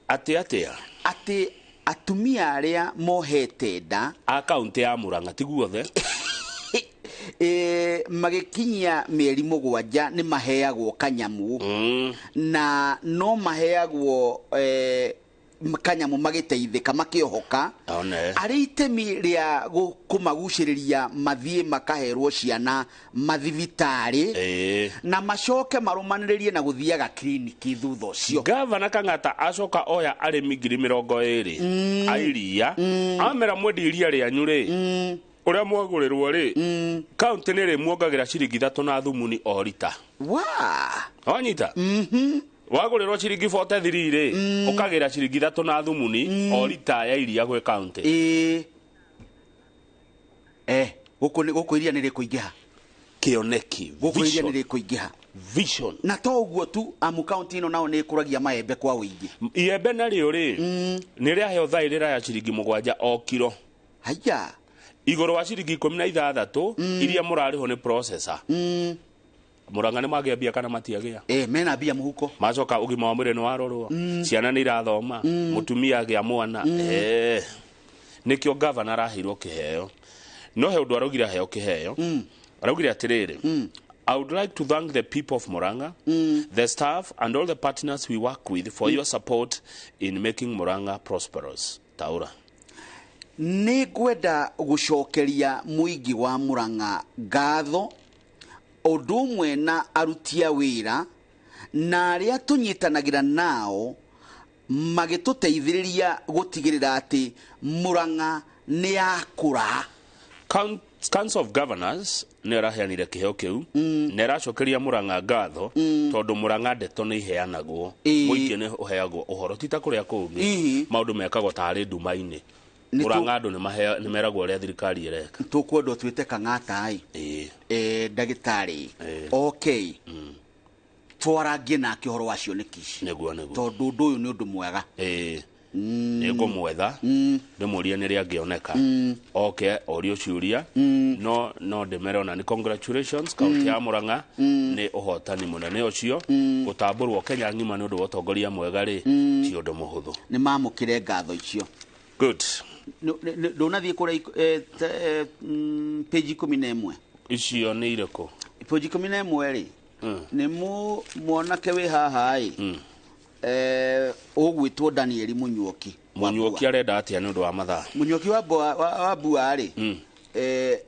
Atĩ atĩa? Atĩ atumia arĩa mohete nda a kaunti ya Murang'a, ti guothe, magĩkinyia mĩeri 7 nĩ maheagwo kanyamu, na no maheagwo kanyamu magĩteithĩka makĩohoka one arĩ itemi rĩa kũmagucĩrĩria mathiĩ makaherwo ciana mathibitarĩ na macoke marũmanĩrĩrie na gũthiaga kiriniki thutha ũcio. Gavana Kang'ata acoka oya arĩmi 20,000 a iria, amera mwendi iria rĩanyu rĩ, ũrĩa mwagũrĩrwo rĩ, kaunti nĩ rĩmuongagĩra ciringi 3 na thumuni o rita. Wa wanyita, wagũrĩrwo ciringi 43 rĩ, ũkagĩra ciringi 3 na thumuni o rita ya iria gwĩ kaunti. Gũkũ gũkũ iria nĩ rĩkũingĩha. Kĩoneki. Gũkũ iria Vision. nĩ rĩkũingĩha. Vision. Na to ũguo tu, amu kaunti ĩno nao nĩ ĩkũragia maembe kwa ũingĩ. Iembe narĩo rĩ, nĩ rĩaheo thaĩrĩra ya ciringi 7 o kiro. Haya. Igũrũ wa ciringi 16 iria mũrarĩhwo nĩ processor. Murang'a nĩ magĩa mbia kana matiagĩa? Mena mbia mũhuko. Macoka ũgima wa mwĩrĩ nĩ warorwo, ciana nĩ irathoma, mũtumia agĩa mwana. Nĩkĩo gavana araheirwo kĩheo. No he ũndũ araugire aheo kĩheo. Araugire atĩrĩrĩ, "I would like to thank the people of Murang'a, the staff and all the partners we work with for your support in making Murang'a prosperous." Taura. Nĩ ngwenda gũcokeria mũingĩ wa Murang'a ngatho, ũndũ ũmwe na aruti a wĩra na arĩa tũnyitanagĩra nao magĩtũteithĩrĩria gũtigĩrĩra atĩ Murang'a nĩ yakũra. Council of Governors nĩ ĩraheanire kĩheo kĩu na ĩracokeria Murang'a ngatho, tondũ Murang'a ndeto nĩ iheanagwo, mũingĩ nĩ ũheagwo ũhoro, ti ta kũrĩa kũngĩ maũndũ mekagwo tarĩ nduma-inĩ. Murang'a andũ nĩ meragwo ũrĩa thirikari ĩreka. Tũkwenda twĩte Kang'ata ĩ ndagĩtarĩ, okay, twarangie nake ũhoro wa cioneki ici. Nĩguo. Tondũ ũndũ ũyũ nĩ ũndũ mwega. Nĩ ngũmwetha ndĩmũrie nĩ rĩ angĩoneka oke orio ciũria, no no ndĩmere ona nĩ congratulations kaunti ya Murang'a nĩ ũhotani mũnene ũcio. Gũtambũrwo Kenya ng'ima nĩ ũndũ wa ũtongoria mwega rĩ, ti ũndũ mũhũthũ. Nĩ mamũkĩre ngatho icio. Good. Ndũnathiĩ kũrĩa page 11. Icio nĩ irĩkũ? Page 11 rĩ, nĩ mwanake wĩ haha ĩ, ũgwĩtwo Danieli Mũnyuoki. Mũnyuoki arenda atĩa nĩ ũndũ wa mathaa? Mũnyuoki wa wa Mbua rĩ,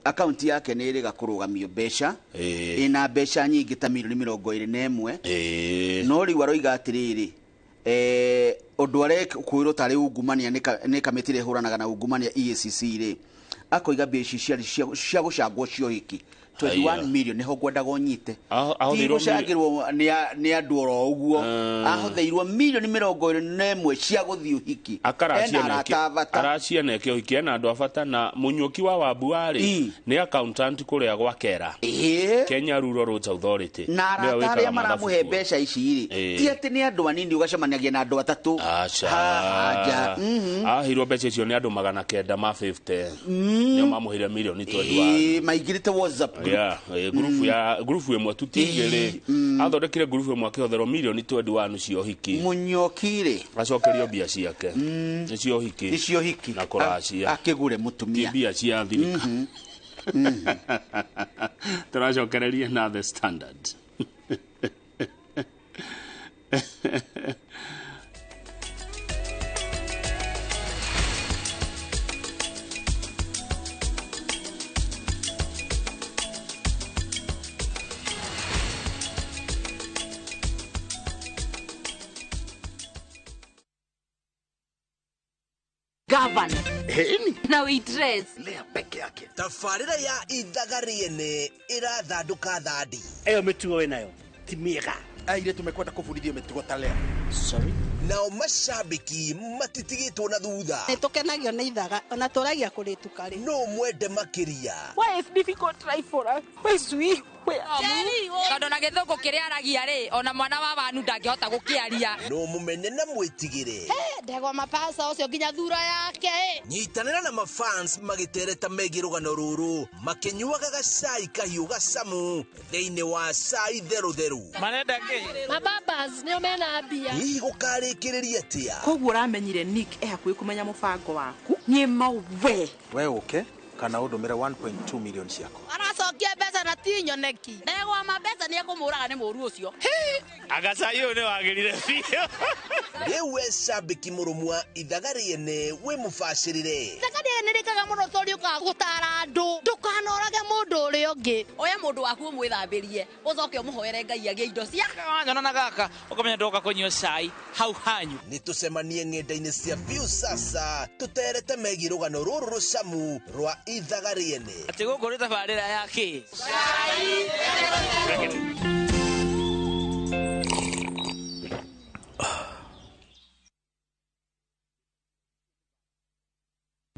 akaunti yake nĩ ĩrĩga kũrũgamio mbeca, ĩna mbeca nyingĩ ta milioni 21. No rĩu aroiga atĩrĩrĩ, ũndũ arekwĩrwo tarĩ ungumania nĩ kamĩtĩ ĩrĩa ĩhũranaga na ungumania EACC rĩ, akoiga mbia ici ciarĩ cia gũcangwo cia ũhiki 21 million nĩho ngwendaga ũnyite. Ti gũcangĩrwo nĩ andũ oro ũguo, ahũthĩirwo milioni 21 cia gũthiĩ ũhiki. Ena arata a bata. Aracia neke ũhiki, ena andũ a bata. Na Mũnyuoki wa Wambua rĩ, nĩ accountant kũrĩa gwa Kera, Kenya Rural Roads Authority. Na arata arĩa maramũhe mbeca ici rĩ, ti atĩ nĩ andũ anini ũgacemanagia na andũ atatũ. Aca. Aja. Aheirwo mbeca icio nĩ andũ 950, nĩo mamũheire milioni 21. Maingĩrĩte WhatsApp group. Yeah, ngurubu ya ngurubu ĩmwe tu ti igĩrĩ. Athondekire ngurubu ĩmwe akĩhũthĩrwo milioni 21 cia ũhiki. Mũnyoki rĩ, acokerio mbia ciake nĩ cia ũhiki. Nĩ cia ũhiki. Na kũracia. Akĩgũre mũtumia. Ti mbia cia thirikari. Tũracokereria na The Standard. Governor. Na we dress. Lea peke yake. Tabarĩra ya ithaga rĩene ĩrathandũka thandi. Ĩyo mĩtugo wĩnayo ti mĩega. Airĩtu mekwenda kũbundithio mĩtugo ta Lea. Sorry. Nao macambĩki matitigĩtwo na thutha. Nĩ tũkenagio nĩ ithaga ona tũragia kũrĩtuka rĩ. No mwende makĩria. Why is difficult life for us? Why is we? Tondũ na gĩthũngũ kĩrĩa aragia rĩ, ona mwana wa wanu ndangĩhota gũkĩaria. No mũmene na mwĩtigĩre. Ndegwa mapasa ũcio nginya thura yake. Nyitanĩra na mafans magĩtereta megiĩ rũgano rũrũ, makĩnyuaga gacai kahiũ gacamu thĩinĩ wa cai therũtherũ. Marenda kĩ? Mababas nĩo mena mbia. Hihi gũkarĩkĩrĩria atĩa? Koguo ũramenyire Nick e hakuhĩ kũmenya mũbango waku. Niĩ mau we. We ũke kana ũndũmĩre 1.2 million ciakwa. Aracokia mbeca na ti nyoneki. Ndegwa ma mbeca nĩ ekũmũraga nĩ mũru ũcio. Agacai ũyũ nĩ wagĩrire biũ. Rĩu we cambĩki mũrũmu wa ithaga rĩene wĩ mũbacĩrĩre. Ithaga rĩene rĩkaga mũno tondũ rĩũkaga gũtara andũ. Ndũkanorage mũndũ ũrĩa ũngĩ. Oya mũndũ waku ũmwĩthambĩrie, ũcoke ũmũhoere Ngai agĩe indo cia. Wanyona na gaka ũkamenya ndoka kũnyua cai hau hanyu. Nĩ tũcemanie ng'enda-inĩ cia Viusasa tũterete megiĩ rũgano rũrũ rũcamu rwa ithaga rĩene. Atĩ gũkũ nĩ tabarĩra ya kĩ? Cai.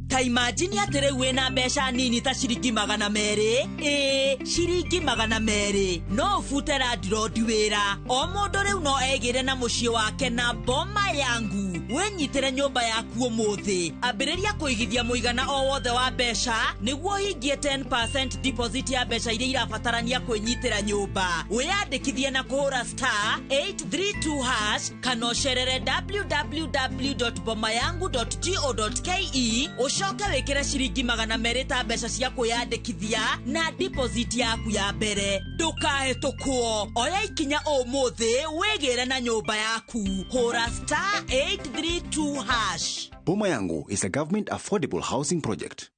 Ta imagine atĩ rĩu wĩna mbeca nini ta ciringi 200, ĩĩ ciringi 200, no ũbute landlord wĩra. O mũndũ rĩu no egĩre na mũciĩ wake na Boma Yangu. Wĩnyitĩre nyũmba yaku ũmũthĩ. Ambĩrĩria kũigithia mũigana o wothe wa mbeca nĩguo ũhingie 10% deposit ya mbeca iria irabatarania kwĩnyitĩra nyũmba. Wĩyandĩkithie na kũhũra star 832 hash kana ũcerere www.bomayangu.go.ke ũcoke wĩkĩre ciringi 200 ta mbeca cia kwĩyandĩkithia na deposit yaku ya mbere. Ndũkahĩtũkwo, oya ikinya ũmũthĩ wĩgĩre na nyũmba yaku. Hũra star 832 hash. Boma Yangu is a government affordable housing project.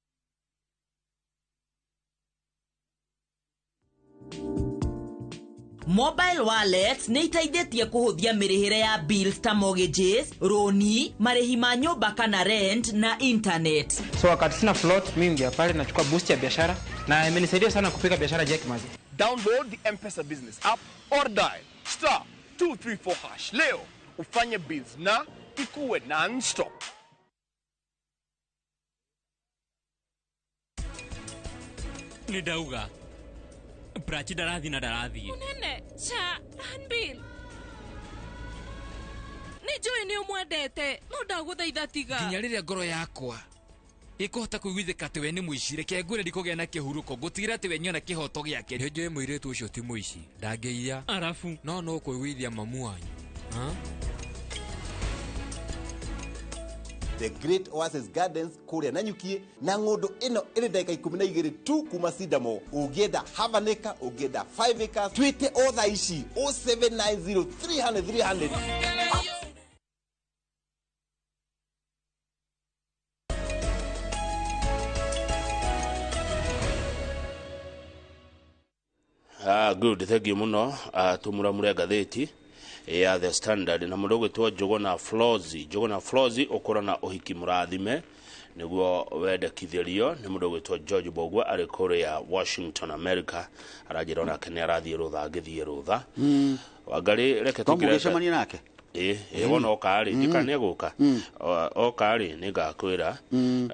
Mobile wallets nĩ iteithĩtie kũhũthia mĩrĩhĩre ya bills ta mortgages, roni, marĩhi ma nyũmba kana rent na internet. So wakati sina float, mimi ingia pale nachukua boost ya biashara na imenisaidia sana kupika biashara Jack Mazi. Download the M-Pesa business app or dial star 234 hash leo ufanye bills na ikuwe non-stop. Nĩ ndauga Prachi ndarathi na ndarathi. Munene, cha, handbill. Nĩ njũĩ nĩ ũmwendete, no ndagũthaitha tiga. Nginya rĩrĩa ngoro yakwa ĩkũhota kũiguithĩka atĩ we nĩ mũici, reke ngwĩre ndikũgĩa na kĩhurũko, ngũtigĩra atĩ we nĩona kĩhoto gĩake. Nĩ njũĩ mũirĩtu ũcio ti mũici, ndangĩiya. Arabu. No no kũiguithia mamu wanyu. Ha? The Great Oasis Gardens kũrĩa Nanyukie na ng'ũndũ ĩno ĩrĩ ndagĩka 12 tu kuma Sidamo. Ũngĩenda half an acre, ũngĩenda 5 acres, twĩte o thaa ici 0790 300 300. Good, thank you muno. Tumuramure ngathĩti ya The Standard na mũndũ ũgwĩtwo Njũgũna Flozi. Njũgũna Flozi ũkorwo na ũhiki mũrathime nĩguo wendekithĩrio nĩ mũndũ ũgwĩtwo George Mbũgua arĩ kũrĩa Washington America. Aranjĩra onake nĩ arathiĩ rũtha ngĩthiĩ rũtha. Wangarĩ reke To tũingĩre mũgĩcemania nake? Ĩ wona oka rĩ, ndikana nĩ egũka. Oka rĩ nĩ ngakwĩra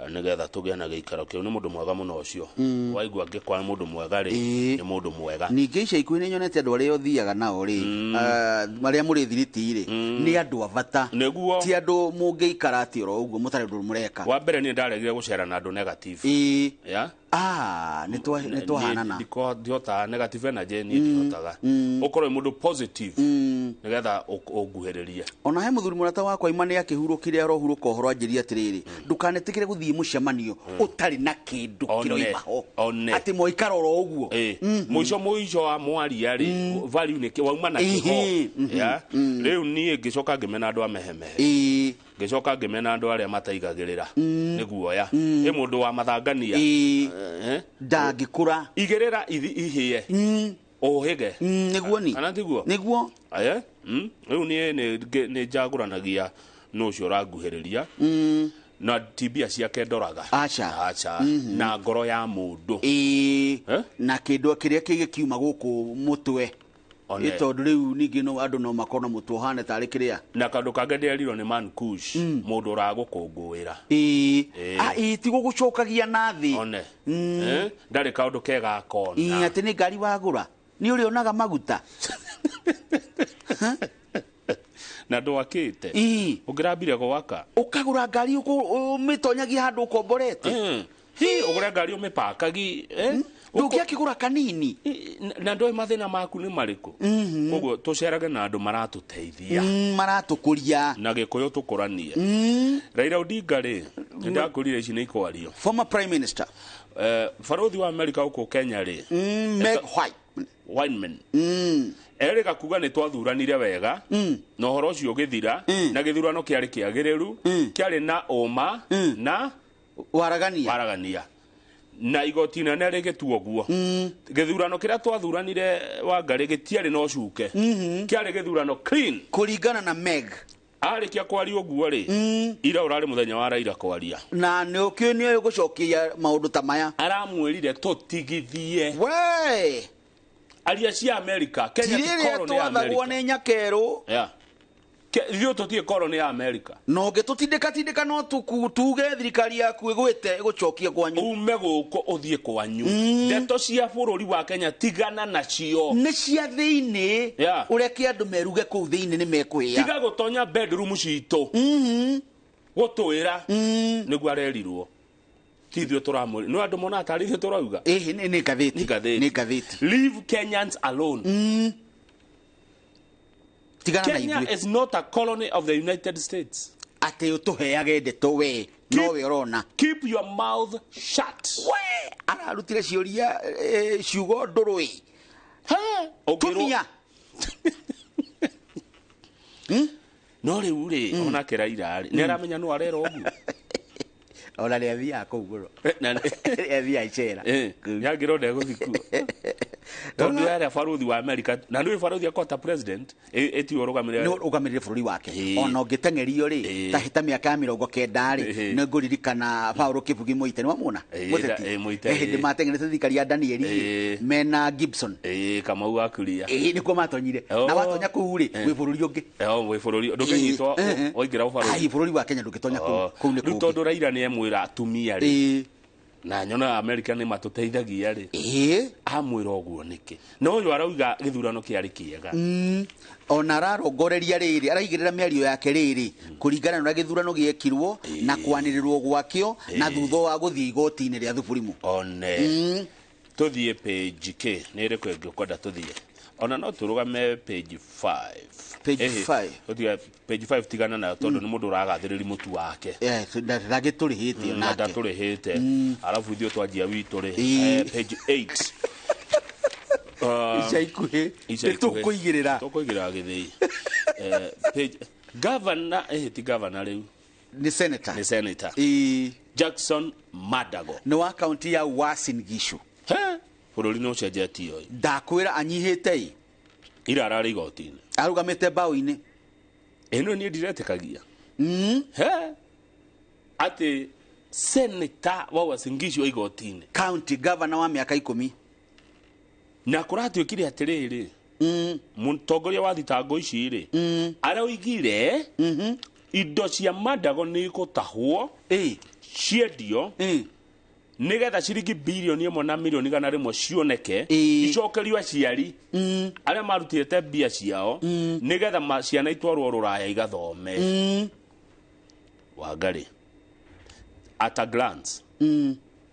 nĩgetha tũgĩe na gĩikaro kĩu. Nĩ mũndũ mwega mũno ũcio. Waigua ngĩkwa mũndũ mwega rĩ, nĩ mũndũ mwega. Ningĩ ica ikuhĩ nĩ nyonete andũ arĩa ũthiaga nao rĩ, marĩa mũrĩ thiriti rĩ, nĩ andũ a bata. Nĩguo. Ti andũ mũngĩikara atĩ oro ũguo mũtarĩ ũndũ mũreka. Wa mbere niĩ ndaregire gũcera na andũ negative. Ya? Nĩ twahanana. Ndihotaga negative energy niĩ ndihotaga. Ũkorwo wĩ mũndũ positive nĩgetha ũnguhĩrĩrie. Ona he mũthuri mũrata wakwa ima nĩ akĩhurũkire arohurũka ũhoro anjĩria atĩrĩrĩ, ndũkanetĩkĩre gũthiĩ mũcemanio ũtarĩ na kĩndũ kĩroima ho. One. Atĩ mwaikara oro ũguo. Mũico mũico wa mwaria rĩ, value nĩ wauma na kĩho. Ya? Rĩu niĩ ngĩcoka ngĩmena andũ a mehemehe. Ngĩcoka ngĩmena andũ arĩa mataigagĩrĩra nĩ guoya. Ĩ mũndũ wa mathangania. Ndangĩkũra. Igĩrĩra ihĩe. Ũhĩge. Nĩguo ni. Kana tiguo? Nĩguo. Aye. Rĩu niĩ nĩ njagũranagia nũ ũcio ũranguhĩrĩria. Na ti mbia ciake ndoraga. Aca. Aca. Na ngoro ya mũndũ. Na kĩndũ kĩrĩa kĩgĩkiuma gũkũ mũtwe. One. Tondũ rĩu ningĩ no andũ no makorwo na mũtwe ũhana tarĩ kĩrĩa. Na kaũndũ kangĩ ndĩrerirwo nĩ Man Kush, mũndũ ũragũkũngũĩra. Ti gũgũcokagia na thĩ. One. Ndarĩ kaũndũ kega akona. Atĩ nĩ ngari wagũra. Nĩ ũrĩonaga maguta. Na ndwakĩte. Ũngĩrambire gwaka. Ũkagũra ngari ũmĩtonyagia handũ ũkomborete. Hi, ũgũre ngari ũmĩpakagi. Ndũngĩakĩgũra kanini. Na ndũĩ mathĩna maku nĩ marĩkũ. Koguo tũcerage na andũ maratũteithia. Maratũkũria. Na Gĩkũyũ tũkũranie. Raila Odinga rĩ, nĩndakũrire ici nĩ ikwario. Former Prime Minister. Barũthi wa America gũkũ Kenya rĩ. Meg White. Weinman. Erĩga kuga nĩ twathuranire wega na ũhoro ũcio ũgĩthira na gĩthurano kĩarĩ kĩagĩrĩru, kĩarĩ na ũma na waragania. Waragania. Na igoti inene rĩgĩtua ũguo. Gĩthurano kĩrĩa twathuranire Wangarĩ gĩtiarĩ na ũcuke. Kĩarĩ gĩthurano clean. Kũringana na Meg. Arĩkia kwaria ũguo rĩ, ira ũrarĩ mũthenya wa Raila kwaria. Na nĩ ũkĩũĩ nĩ ũgũcokia maũndũ ta maya. Aramwĩrire tũtigithie. We! Aria cia America, Kenya ti Ti rĩrĩa koroni ya twathagwo America. nĩ Nyakerũ. Yeah. Ithuĩ tũtirĩ koroni ya America. Na ũngĩtũtindĩka tindĩka no tuge thirikari yaku ĩgwĩte ĩgũcokie kwanyu. Ume gũkũ ũthiĩ kwanyu. Ndeto cia bũrũri wa Kenya tigana nacio. Nĩ cia thĩinĩ. Ũreke andũ meruge kũu thĩinĩ nĩ mekũhĩa. Tiga gũtonya bedroom citũ. Gũtwĩra. Nĩguo arerirwo. Ti ithuĩ tũramwĩra. No andũ monaga tarĩ ithuĩ tũrauga. Ĩhĩ, nĩ ngathĩti. Nĩ ngathĩti. Nĩ ngathĩti. Leave Kenyans alone. Tigana na Kenya ithuĩ. is not a colony of the United States. Atĩ ũtũheage ndeto we, no we ũrona. Keep your mouth shut. We, ararutire ciũria ciugo ndũrũ ĩ. Tumia. No rĩu rĩ, onake Raila rĩ, nĩ aramenya no arera ũguo. Ona nĩ athiaga kũu mũno. Nĩ athiaga icera. Yangĩrwo ndegũthiĩ kuo. Tondũ arĩa barũthi wa America, na nĩũĩ barũthi akota president, ĩtiwe ũrũgamĩrĩre. Nĩ ũrũgamĩrĩre bũrũri wake. Ona ũngĩteng'erio rĩ, ta hĩta mĩaka ya 90 rĩ, nĩ ngũririkana Paul Kĩbugi Mũite, nĩ wamuona? Mũteti. Mũite, Hĩndĩ mateng'erete thirikari ya Danieli rĩ, mena Gibson. Kamau wa Kuria. Nĩkuo matonyire. Na watonya kũu rĩ, wĩ bũrũri ũngĩ. Wĩ bũrũri, ndũngĩnyitwo waingĩra ũbarũthi. Ai, bũrũri wa Kenya ndũngĩtonya kũu, kũu nĩ Rĩu kũngĩ. tondũ Raila nĩ emwĩra atumia rĩ, Na nyona America nĩ matũteithagia rĩ. Ĩĩ. Amwĩra ũguo nĩkĩ? Na ũyũ arauga gĩthurano kĩarĩ kĩega. Ona ararongoreria rĩrĩ, araigĩrĩra mĩario yake rĩrĩ kũringana na ũrĩa gĩthurano gĩekirwo na kwanĩrĩrwo gwakĩo na thutha wa gũthiĩ igoti-inĩ rĩa thuburimu. One. Tũthiĩ page K, nĩ ĩrĩkũ ĩngĩ ũkwenda tũthiĩ? Ona no tũrũgame page 5. Page 5. Tũtige page 5 tigana nayo tondũ nĩ mũndũ ũragathĩrĩria mũtu wake. Ndagĩtũrĩhĩte Na onake. ndatũrĩhĩte. Arabu ithuĩ twanjia witũ rĩ. Page 8. Ica ikuhĩ Ica ikuhĩ. nĩtũkũigĩrĩra. Tũkũigĩrĩra gĩthĩi. Page governor, ti governor rĩu. Nĩ senator. Nĩ senator. Jackson Madago. Nĩ wa kaunti ya Uasin Gishu. Bũrũri nĩ ũcenjetie ũyũ. Ndakwĩra anyihĩte ĩ. Ira ararĩ igoti-inĩ. Arũgamĩte mbaũ-inĩ. Ĩno niĩ ndiretĩkagia. Atĩ senator wa Uasin Gishu igoti-inĩ. County governor wa mĩaka 10. Na kũratuĩkire atĩrĩrĩ. Mũtongoria wa thitango ici rĩ. Araugire indo cia Madago nĩ igũtahwo. Ciendio. Nĩgetha ciringi bilioni 1 na milioni 100 cioneke icokerio aciari arĩa marutĩte mbia ciao nĩgetha ciana itwarwo rũraya igathome. Wangari at a glance.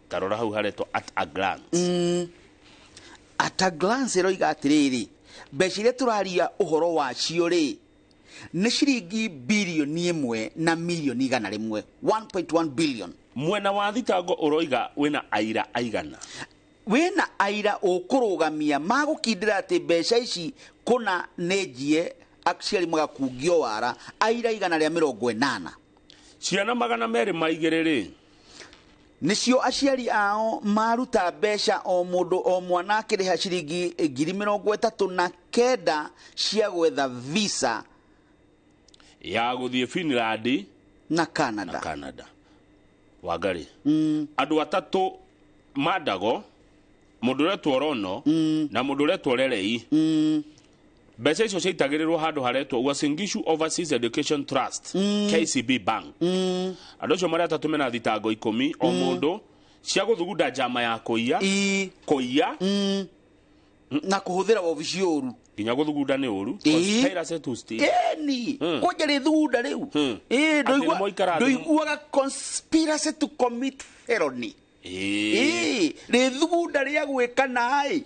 Tarora hau haretwo at a glance. At a glance ĩroiga atĩrĩrĩ, mbeca iria tũraria ũhoro wacio rĩ nĩ ciringi bilioni 1 na milioni 100, 1.1 billion. Mwena wa thitango ũroiga wĩna aira aigana? Wĩna aira ũkũrũgamia magũkindĩra atĩ mbeca ici kũna nĩ njie aciari magakungio wara aira 180. Ciana 202 rĩ nĩcio aciari ao maruta mbeca o mũndũ o mwana akĩrĩha ciringi 39,000 cia gwetha visa ya gũthiĩ Finland na Canada. Wangari. Andũ atatũ Madago, mũndũ ũretwo Rono na mũndũ ũretwo Rerei. Mbeca icio ciaitagĩrĩrwo handũ haretwo Uasin Gishu Overseas Education Trust, KCB Bank. Andũ acio marĩ atatũ mena thitango 10 o mũndũ cia gũthugunda njama ya kũiya, kũiya na kũhũthĩra wabici ũru. Nginya gũthugunda nĩ ũru. Conspiracy to steal. Ĩni, kwanja rĩthugunda rĩu. Ndũiguaga conspiracy to commit felony. Rĩthugunda rĩa gwĩka naĩ.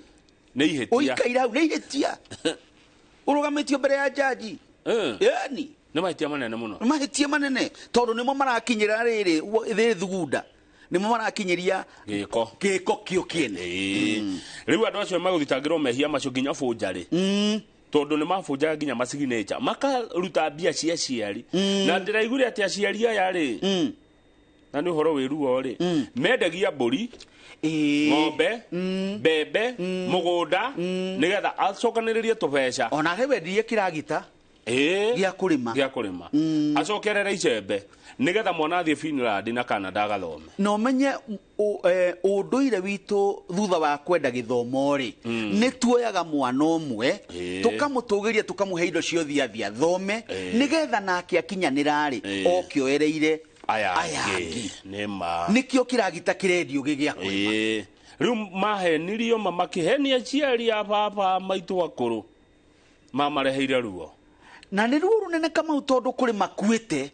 Nĩ ihĩtia. Ũikaire hau nĩ ihĩtia. Ũrũgamĩtio mbere ya jaji. Ĩni. Nĩ mahĩtia manene mũno. Nĩ mahĩtia manene tondũ nĩmo marakinyĩra rĩrĩ rĩthugunda. Nĩmo marakinyĩria gĩko kĩo kĩene. Rĩu andũ acio magũthitangĩrwo mehia macio nginya bũnja rĩ. Tondũ nĩ mabũnjaga nginya masignature makaruta mbia cia aciari. Na ndĩraiguire atĩ aciari aya rĩ na nĩ ũhoro wĩ ruo rĩ mendagia mbũri, ng'ombe, mbembe, mũgũnda nĩgetha acokanĩrĩrie tũbeca. Ona arĩ wendirie kĩragita gĩa kũrĩma. Gĩa kũrĩma. Acokerere icembe nĩgetha mwana athiĩ Finland na Canada agathome. Na ũmenye ũndũire witũ thutha wa kwenda gĩthomo rĩ nĩ tuoyaga mwana ũmwe tũkamũtũgĩria tũkamũhe indo ciothe athiĩ athome nĩgetha nake akinyanĩra rĩ oke oereire aya angĩ. Nĩ ma. Nĩkĩo kĩragita kĩrendio gĩ gĩa kũrĩma. Rĩu mahenirio makĩhenia aciari a baba maitũ akũrũ mamareheire ruo. Na nĩ ruo rũnene Kamau tondũ kũrĩ makuĩte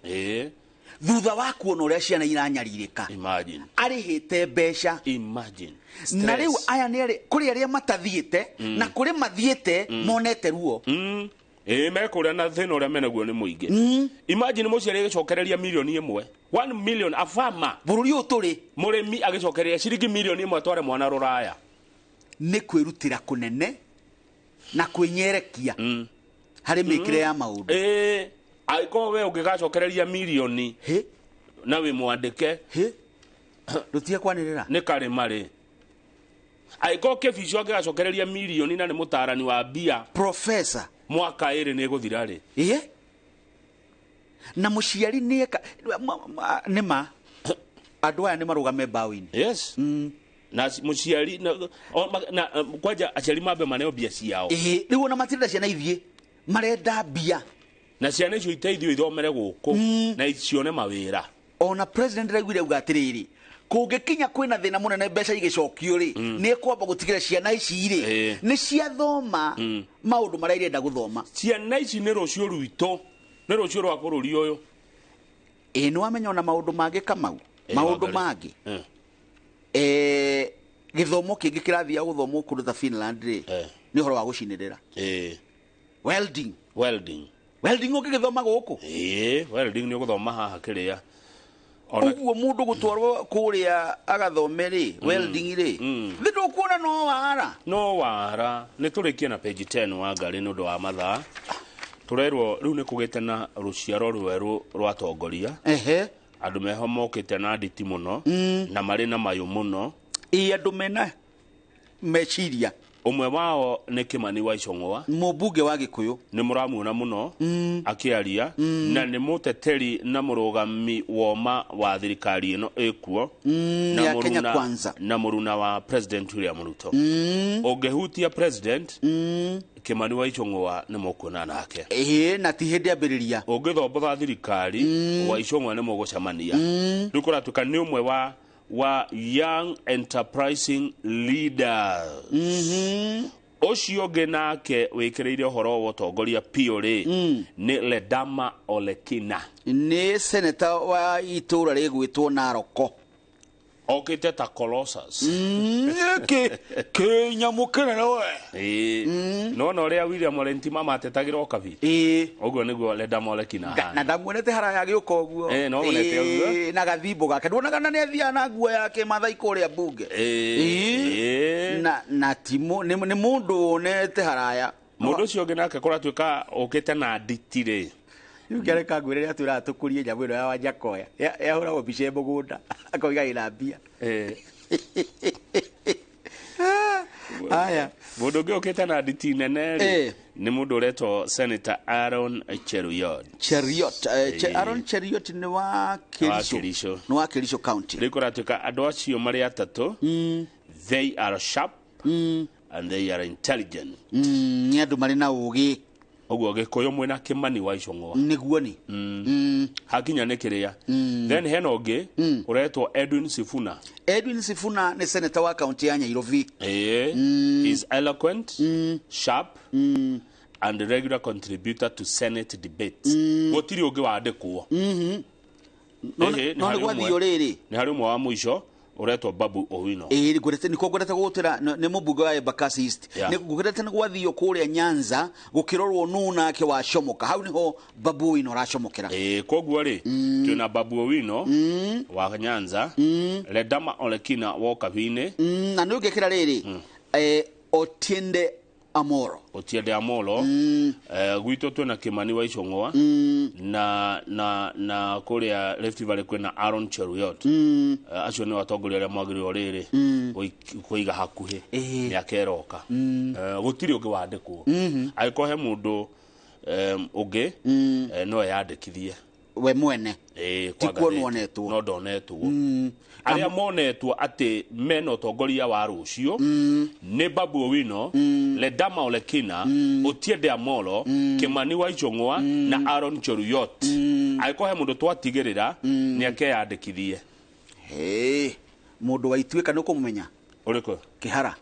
thutha wa kuona ũrĩa ciana iranyarirĩka. Imagine. Arĩhĩte mbeca. Imagine. Na rĩu aya nĩ kũrĩ arĩa matathiĩte na kũrĩ mathiĩte monete ruo. Mekũrĩa na thĩna ũrĩa menaguo nĩ mũingĩ. Imagine mũciari agĩcokereria milioni 1. 1 million a farmer. Bũrũri ũyũ tũrĩ. Mũrĩmi agĩcokereria ciringi milioni 1 atware mwana rũraya. Nĩ kwĩrutĩra kũnene na kwĩnyerekia harĩ mĩkĩre ya maũndũ. Angĩkorwo we ũngĩgacokereria milioni na wĩ mwandĩke rũtige kwanĩrĩra nĩ karĩma rĩ. Angĩkorwo Kĩbico angĩgacokereria milioni na nĩ mũtaarani wa mbia professor mwaka ĩrĩ nĩ ĩgũthira rĩ. Na mũciari nĩ nĩ ma andũ aya nĩ marũgame mbaũ-inĩ. Yes. Na mũciari na kwanja aciari mambe maneo mbia ciao. Rĩu ona matirenda ciana ithiĩ marenda mbia. Na ciana icio iteithio ithomere gũkũ na cione mawĩra. Ona president raiguire auga atĩrĩrĩ Kũngĩkinya kwĩna thĩna mũnene mbeca igĩcokio rĩ, nĩ ekwamba gũtigĩra ciana ici rĩ nĩ ciathoma maũndũ marĩa irenda gũthoma. Ciana ici nĩ rũciũ rwitũ, nĩ rũciũ rwa bũrũri ũyũ. Ĩ, nĩ wamenya ona maũndũ mangĩ, Kamau, maũndũ Wangari. mangĩ, gĩthomo kĩngĩ kĩrathiaga gũthomwo kũndũ ta Finland rĩ, nĩ ũhoro wa gũcinĩrĩra, welding. Welding. Welding ũngĩgĩthoma gũkũ. Ĩĩ, welding nĩ ũgũthoma haha kĩrĩa. Ona Ũguo mũndũ gũtwarwo kũrĩa agathome rĩ, welding rĩ, thĩ ndũkuona no wara. No wara. Nĩ tũrĩkie na page 10 wa ngari nĩ ũndũ wa mathaa. Tũrerwo rĩu nĩ kũgĩte na rũciaro rwerũ rwa atongoria. Andũ meho mokĩte na nditi mũno na marĩ na mayũ mũno. Ĩ, andũ mena meciria. Ũmwe wao nĩ Kĩmani wa Icũng'wa, mũmbunge wa Gĩkũyũ. Nĩ mũramuona mũno akĩaria, na nĩ mũteteri na mũrũgami woma wa thirikari ĩno ĩkuo na ya Kenya Kwanza. Na mũruna wa President William Ruto. Ũngĩhutia President Kĩmani wa Icũng'wa, nĩ mũkuona nake. Ĩĩ, na ti hĩndĩ ambĩrĩria. Ũngĩthombotha thirikari wa Icũng'wa, nĩ mũgũcemania. Rĩu kũratuĩka nĩ ũmwe wa young enterprising leaders. Ũcio ũngĩ nake wĩkĩrĩire ũhoro wa ũtongoria piũ rĩ, nĩ Ledama Olekina. Nĩ seneta wa itũra rĩgwĩtwo Naroko. Okĩte ta Colossus. Kĩ nyamũ kĩnene we. Ĩĩ, nona ũrĩa William Ole Ntimama atetagĩra Okabi, ũguo nĩguo Ledama Olekina na ahana. Ndamuonete haraya agĩũka ũguo. No wonete ũguo? Ĩĩ, na gathimbo gake, nduonaga na nĩ athiaga na nguo yake Mathai kũrĩa bunge. Na ti nĩ mũndũ wonete haraya. Mũndũ ũcio ũngĩ nake kũratuĩka ũkĩte na nditi rĩ, Rĩu kĩareka ngwĩre, rĩrĩa twĩraga tũkũrie nyamũ ĩno ya Wanjakoya, yahũragwo mbica ĩ mũgũnda akoiga ĩna mbia. Aya. Mũndũ ũngĩ ũkĩte na nditi nene rĩ, nĩ mũndũ ũretwo Senator Aaron Cheruiyot. Cheruiyot, Aaron Cheruiyot nĩ wa Wa Kericho. Kericho. Nĩ wa Kericho County. Rĩu kũratuĩka andũ acio marĩ atatũ, they are sharp and they are intelligent. Nĩ andũ marĩ na ũgĩ. Ũguo Gĩkũyũ mwĩna Kĩmani wa Icũng'wa. Nĩguo nĩ Hakinya nĩ kĩrĩa. Then hena ũngĩ ũretwo Edwin Sifuna. Edwin Sifuna nĩ seneta wa kaunti ya Nairobi. Ĩĩ, is eloquent, sharp and regular contributor to Senate debates. Gũtirĩ ũngĩ wandĩkwo. No Ĩhĩ, no nĩ harĩ gwathio rĩrĩ. Nĩ harĩ ũmwe wa mũico ũretwo Babu Owino. Ĩĩ, ngwendete nĩkuo ngwendete gũgũtĩra nĩ mũmbunge wa Embakasi East. Nĩ ngwendete nĩ gwathio kũrĩa Nyanza gũkĩrorwo nũ nake wacomoka hau, nĩho Babu Owino aracomokera. Ĩĩ, koguo rĩ, twĩna Babu Owino wa Nyanza, Ledama Olekina wa Ũkabi-inĩ. Na nĩ ũngĩkĩra rĩrĩ, Otiende Amoro. Otiende Amolo. Gwitũ twĩna Kĩmani wa Icũng'wa, na kũrĩa Rift Valley kwĩna Aaron Cheruiyot. Acio nĩo atongoria arĩa mwagĩrĩirwo rĩrĩ kũiga hakuhĩ mĩaka ĩroka. Gũtirĩ ũngĩ wandĩkwo. Angĩkorwo he mũndũ ũngĩ, no eyandĩkithie we mwene. Ĩĩ, Ti kwa kuonwo ngathĩti. onetwo. No ndonetwo. Arĩa monetwo atĩ mena ũtongoria wa rũciũ nĩ Babu Owino, Ledama Olekina, Otiende Amolo, Kĩmani wa Icũng'wa na Aaron Cheruiyot. Angĩkorwo he mũndũ twatigĩrĩra, nĩ akeyandĩkithie. Hĩ, mũndũ wa Ituĩka nĩ ũkũmũmenya? Ũrĩkũ? Kĩhara.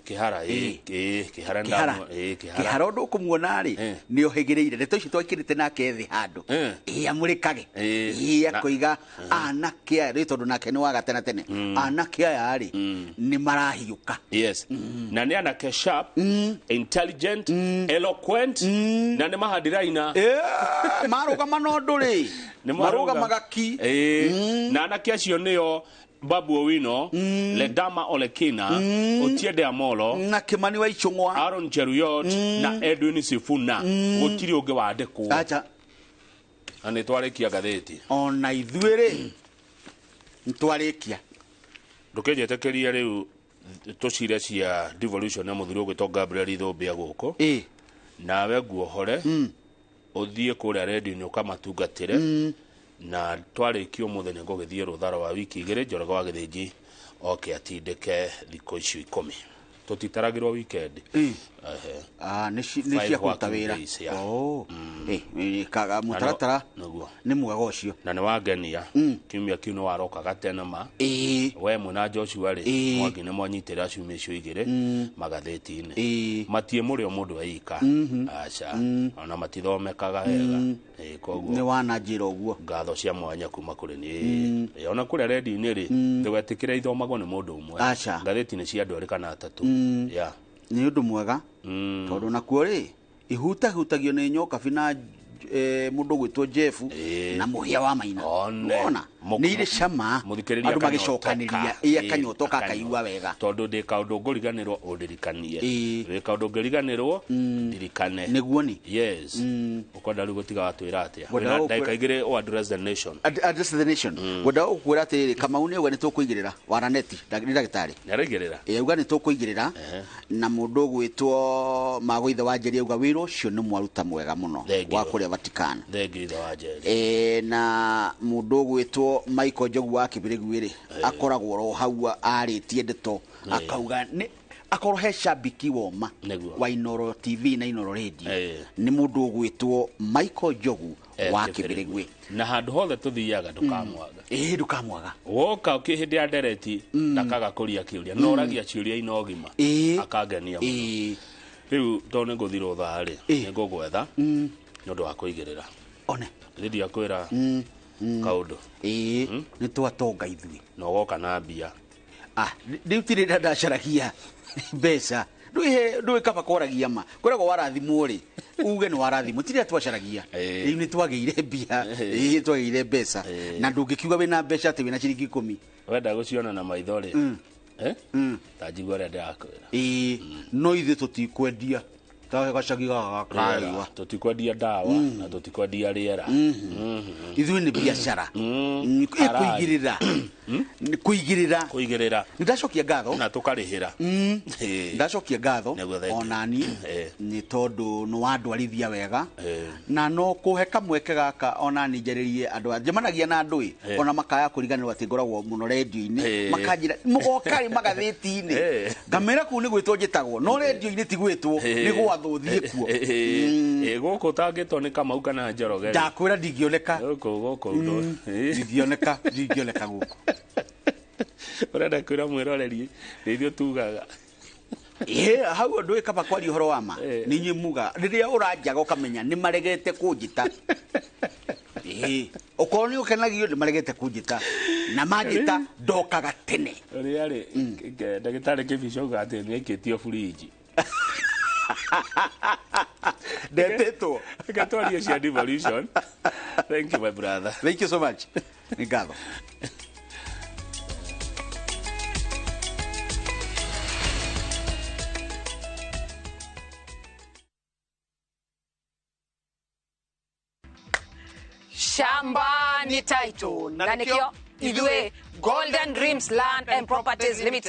Kĩhara, ĩĩ, ĩĩ, Kĩhara. Kĩhara. Ĩĩ, Kĩhara. Kĩhara, ũndũ ũkũmuona rĩ, nĩ ũhĩgĩrĩire ndeto icio twekĩrĩte nake thĩ handũ. Ĩĩ, amũrĩkage. Ĩĩ, akoiga anake aya rĩ, tondũ nake nĩ wa gatene tene, anake aya rĩ nĩ marahiũka. Yes, na nĩ anake sharp, intelligent, eloquent, na nĩ mahandiraina. Marũgama na ũndũ rĩ, Nĩ marũgamaga ki. Ĩĩ, na anake acio nĩo Babu Owino, Ledama Olekina, Otiende Amolo na Kĩmani wa Icũng'wa, Aaron Cheruiyot na Edwin Sifuna. Gũtirĩ ũngĩ wandĩkwo. Acha. Na nĩ twarĩkia ngathĩti. Ona ithuĩ rĩ, nĩtwarĩkia. Ndũkĩnjĩtĩkĩrie rĩu tũcire cia devolution na mũthuri ũgwĩtwo Gabriel Ithũmbĩa gũkũ, nawe nguohore ũthiĩ kũrĩa redio-inĩ ũkamatungatĩre, na twarĩkia ũmũthĩ nĩ ngũgĩthiĩ rũtha rwa wiki 2, Njoroge wa Gĩthĩnji oke atindĩke thikũ icio 10. Tũtitaragĩrwo weekend. Ah, nĩ cia kũruta wĩra. Oh. Mũtaratara nĩ mwega ũcio. Na nĩ wangenia kiumia kĩu nĩ warokaga tene ma. We mwĩna Joshua rĩ, Mwangi nĩ mwanyitĩra ciumia icio igĩrĩ magathĩti-inĩ. Matiĩ mũrĩo mũndũ eika. Aca. Ona matithomekaga wega. Koguo nĩ wananjĩra ũguo. Ngatho cia mwanya kuma kũrĩ niĩ. Ona kũrĩa redio-inĩ rĩ, ndũgetĩkĩre ithomagwo nĩ mũndũ ũmwe. Ngathĩti nĩ cia andũ erĩ kana atatũ. Yeah. Nĩ ũndũ mwega. Tondũ nakuo rĩ, ihutahutagio nĩ Nyokabi na mũndũ ũgwĩtwo Jeff na Mũhĩa wa Maina. Wona nĩ irĩ cama andũ magĩcokanĩria, ĩ akanyotoka akaigua wega. Tondũ ndĩ kaũndũ ngũriganĩrwo ũndirikanie, wĩ kaũndũ ngĩriganĩrwo ndirikane. Nĩguo ni. Yes. Ũkwenda rĩu gũtiga watwĩra atĩa? Wĩna ndagĩka igĩrĩ o address the nation. Address the nation. Ngwenda gũkwĩra atĩrĩrĩ, Kamau nĩ auga nĩ tũkũigĩrĩra Waraneti, nĩ ndagĩtarĩ. Nĩaraigĩrĩra? Ĩ auga nĩ tũkũigĩrĩra na mũndũ ũgwĩtwo Magũithe wa Njeri auga wĩra ũcio nĩ mwaruta mwega mũno wa kũrĩa Vatican. Thengiũ ithe wa Njeri. Na mũndũ ũgwĩtwo Michael Njogu wa Kĩbĩrĩgu rĩ, akoragwo ro hau arĩtie ndeto akauga nĩ akorwo he shabiki woma wa Inoro TV na Inoro Radio nĩ mũndũ ũgwĩtwo Michael Njogu wa Kĩbĩrĩgu. Na handũ hothe tũthiaga ndũkamwaga. Ĩĩ ndũkamwaga. Woka hĩndĩ ya ndereti ndakaga kũria kĩũria, no oragia ciũria ina ũgima. Akangenia mũno. Rĩu tondũ nĩ ngũthirwo thaa rĩ, nĩ ngũgwetha nĩ ũndũ wa kũigĩrĩra. One. Nĩ ndiakwĩra kaũndũ. Ĩĩ nĩ twatonga ithuĩ. Na ũgoka na mbia. Ah, rĩu ti rĩrĩa ndacaragia mbeca. Ndũĩ kaba kwaragia ma. Kwĩragwo warathimwo rĩ, uge nĩ warathimwo. Ti rĩrĩa twacaragia. Rĩu nĩ twagĩire mbia. Ĩĩ twagĩire mbeca. Na ndũngĩkiuga wĩna mbeca atĩ wĩna ciringi 10. Wenda gũciona na maitho rĩ. Ta njigua ũrĩa ndĩrakwĩra. Ĩĩ no ithuĩ tũtikwendia. Ta gacagi gaka karĩwa. Tũtikwendia ndawa na tũtikwendia rĩera. Ithuĩ nĩ biacara. Kũigĩrĩra. Kũigĩrĩra. Kũigĩrĩra. Nĩ ndacokia ngatho. Na tũkarĩhĩra. Ndacokia ngatho onani nĩ tondũ nĩ wandwarithia wega. Na no kũhe kamweke gaka onani njarĩrie andũ. Njemanagia na andũ ĩ ona makaya kũriganĩrwo atĩ ngoragwo mũno redio-inĩ. Makanjĩra mũgoka rĩ magathĩti-inĩ. Ngamĩra kũu nĩ gwĩtwo njĩtagwo no redio-inĩ ti gwĩtwo nĩ gwathwo thiĩ kuo. Gũkũ ũtangĩtwo nĩ Kamau kana Njoroge. Ndakwĩra ndingĩoneka. Gũkũ ndingĩoneka, ndingĩoneka gũkũ. Ũrenda kwĩra mwĩroreri nĩ ithuĩ tugaga. Ĩĩ hau ũndũ kaba kwaria ũhoro wa ma. Nĩ inyuĩ muga rĩrĩa ũranjaga ũkamenya nĩ maregete kũnjĩta. Ĩĩ okorwo nĩ ũkenagio nĩ maregete kũnjĩta. Na manjĩta ndokaga tene. Ũrĩa rĩ ndagĩtarĩ Kĩbico auga atĩ nĩ aikĩtio burinji. Ndetĩtwo. Reke twarie cia devolution. Thank you my brother. Thank you so much. Nĩ ngatho. Shamba ni title na nikio ithuĩ Golden Dreams Land and Properties Limited.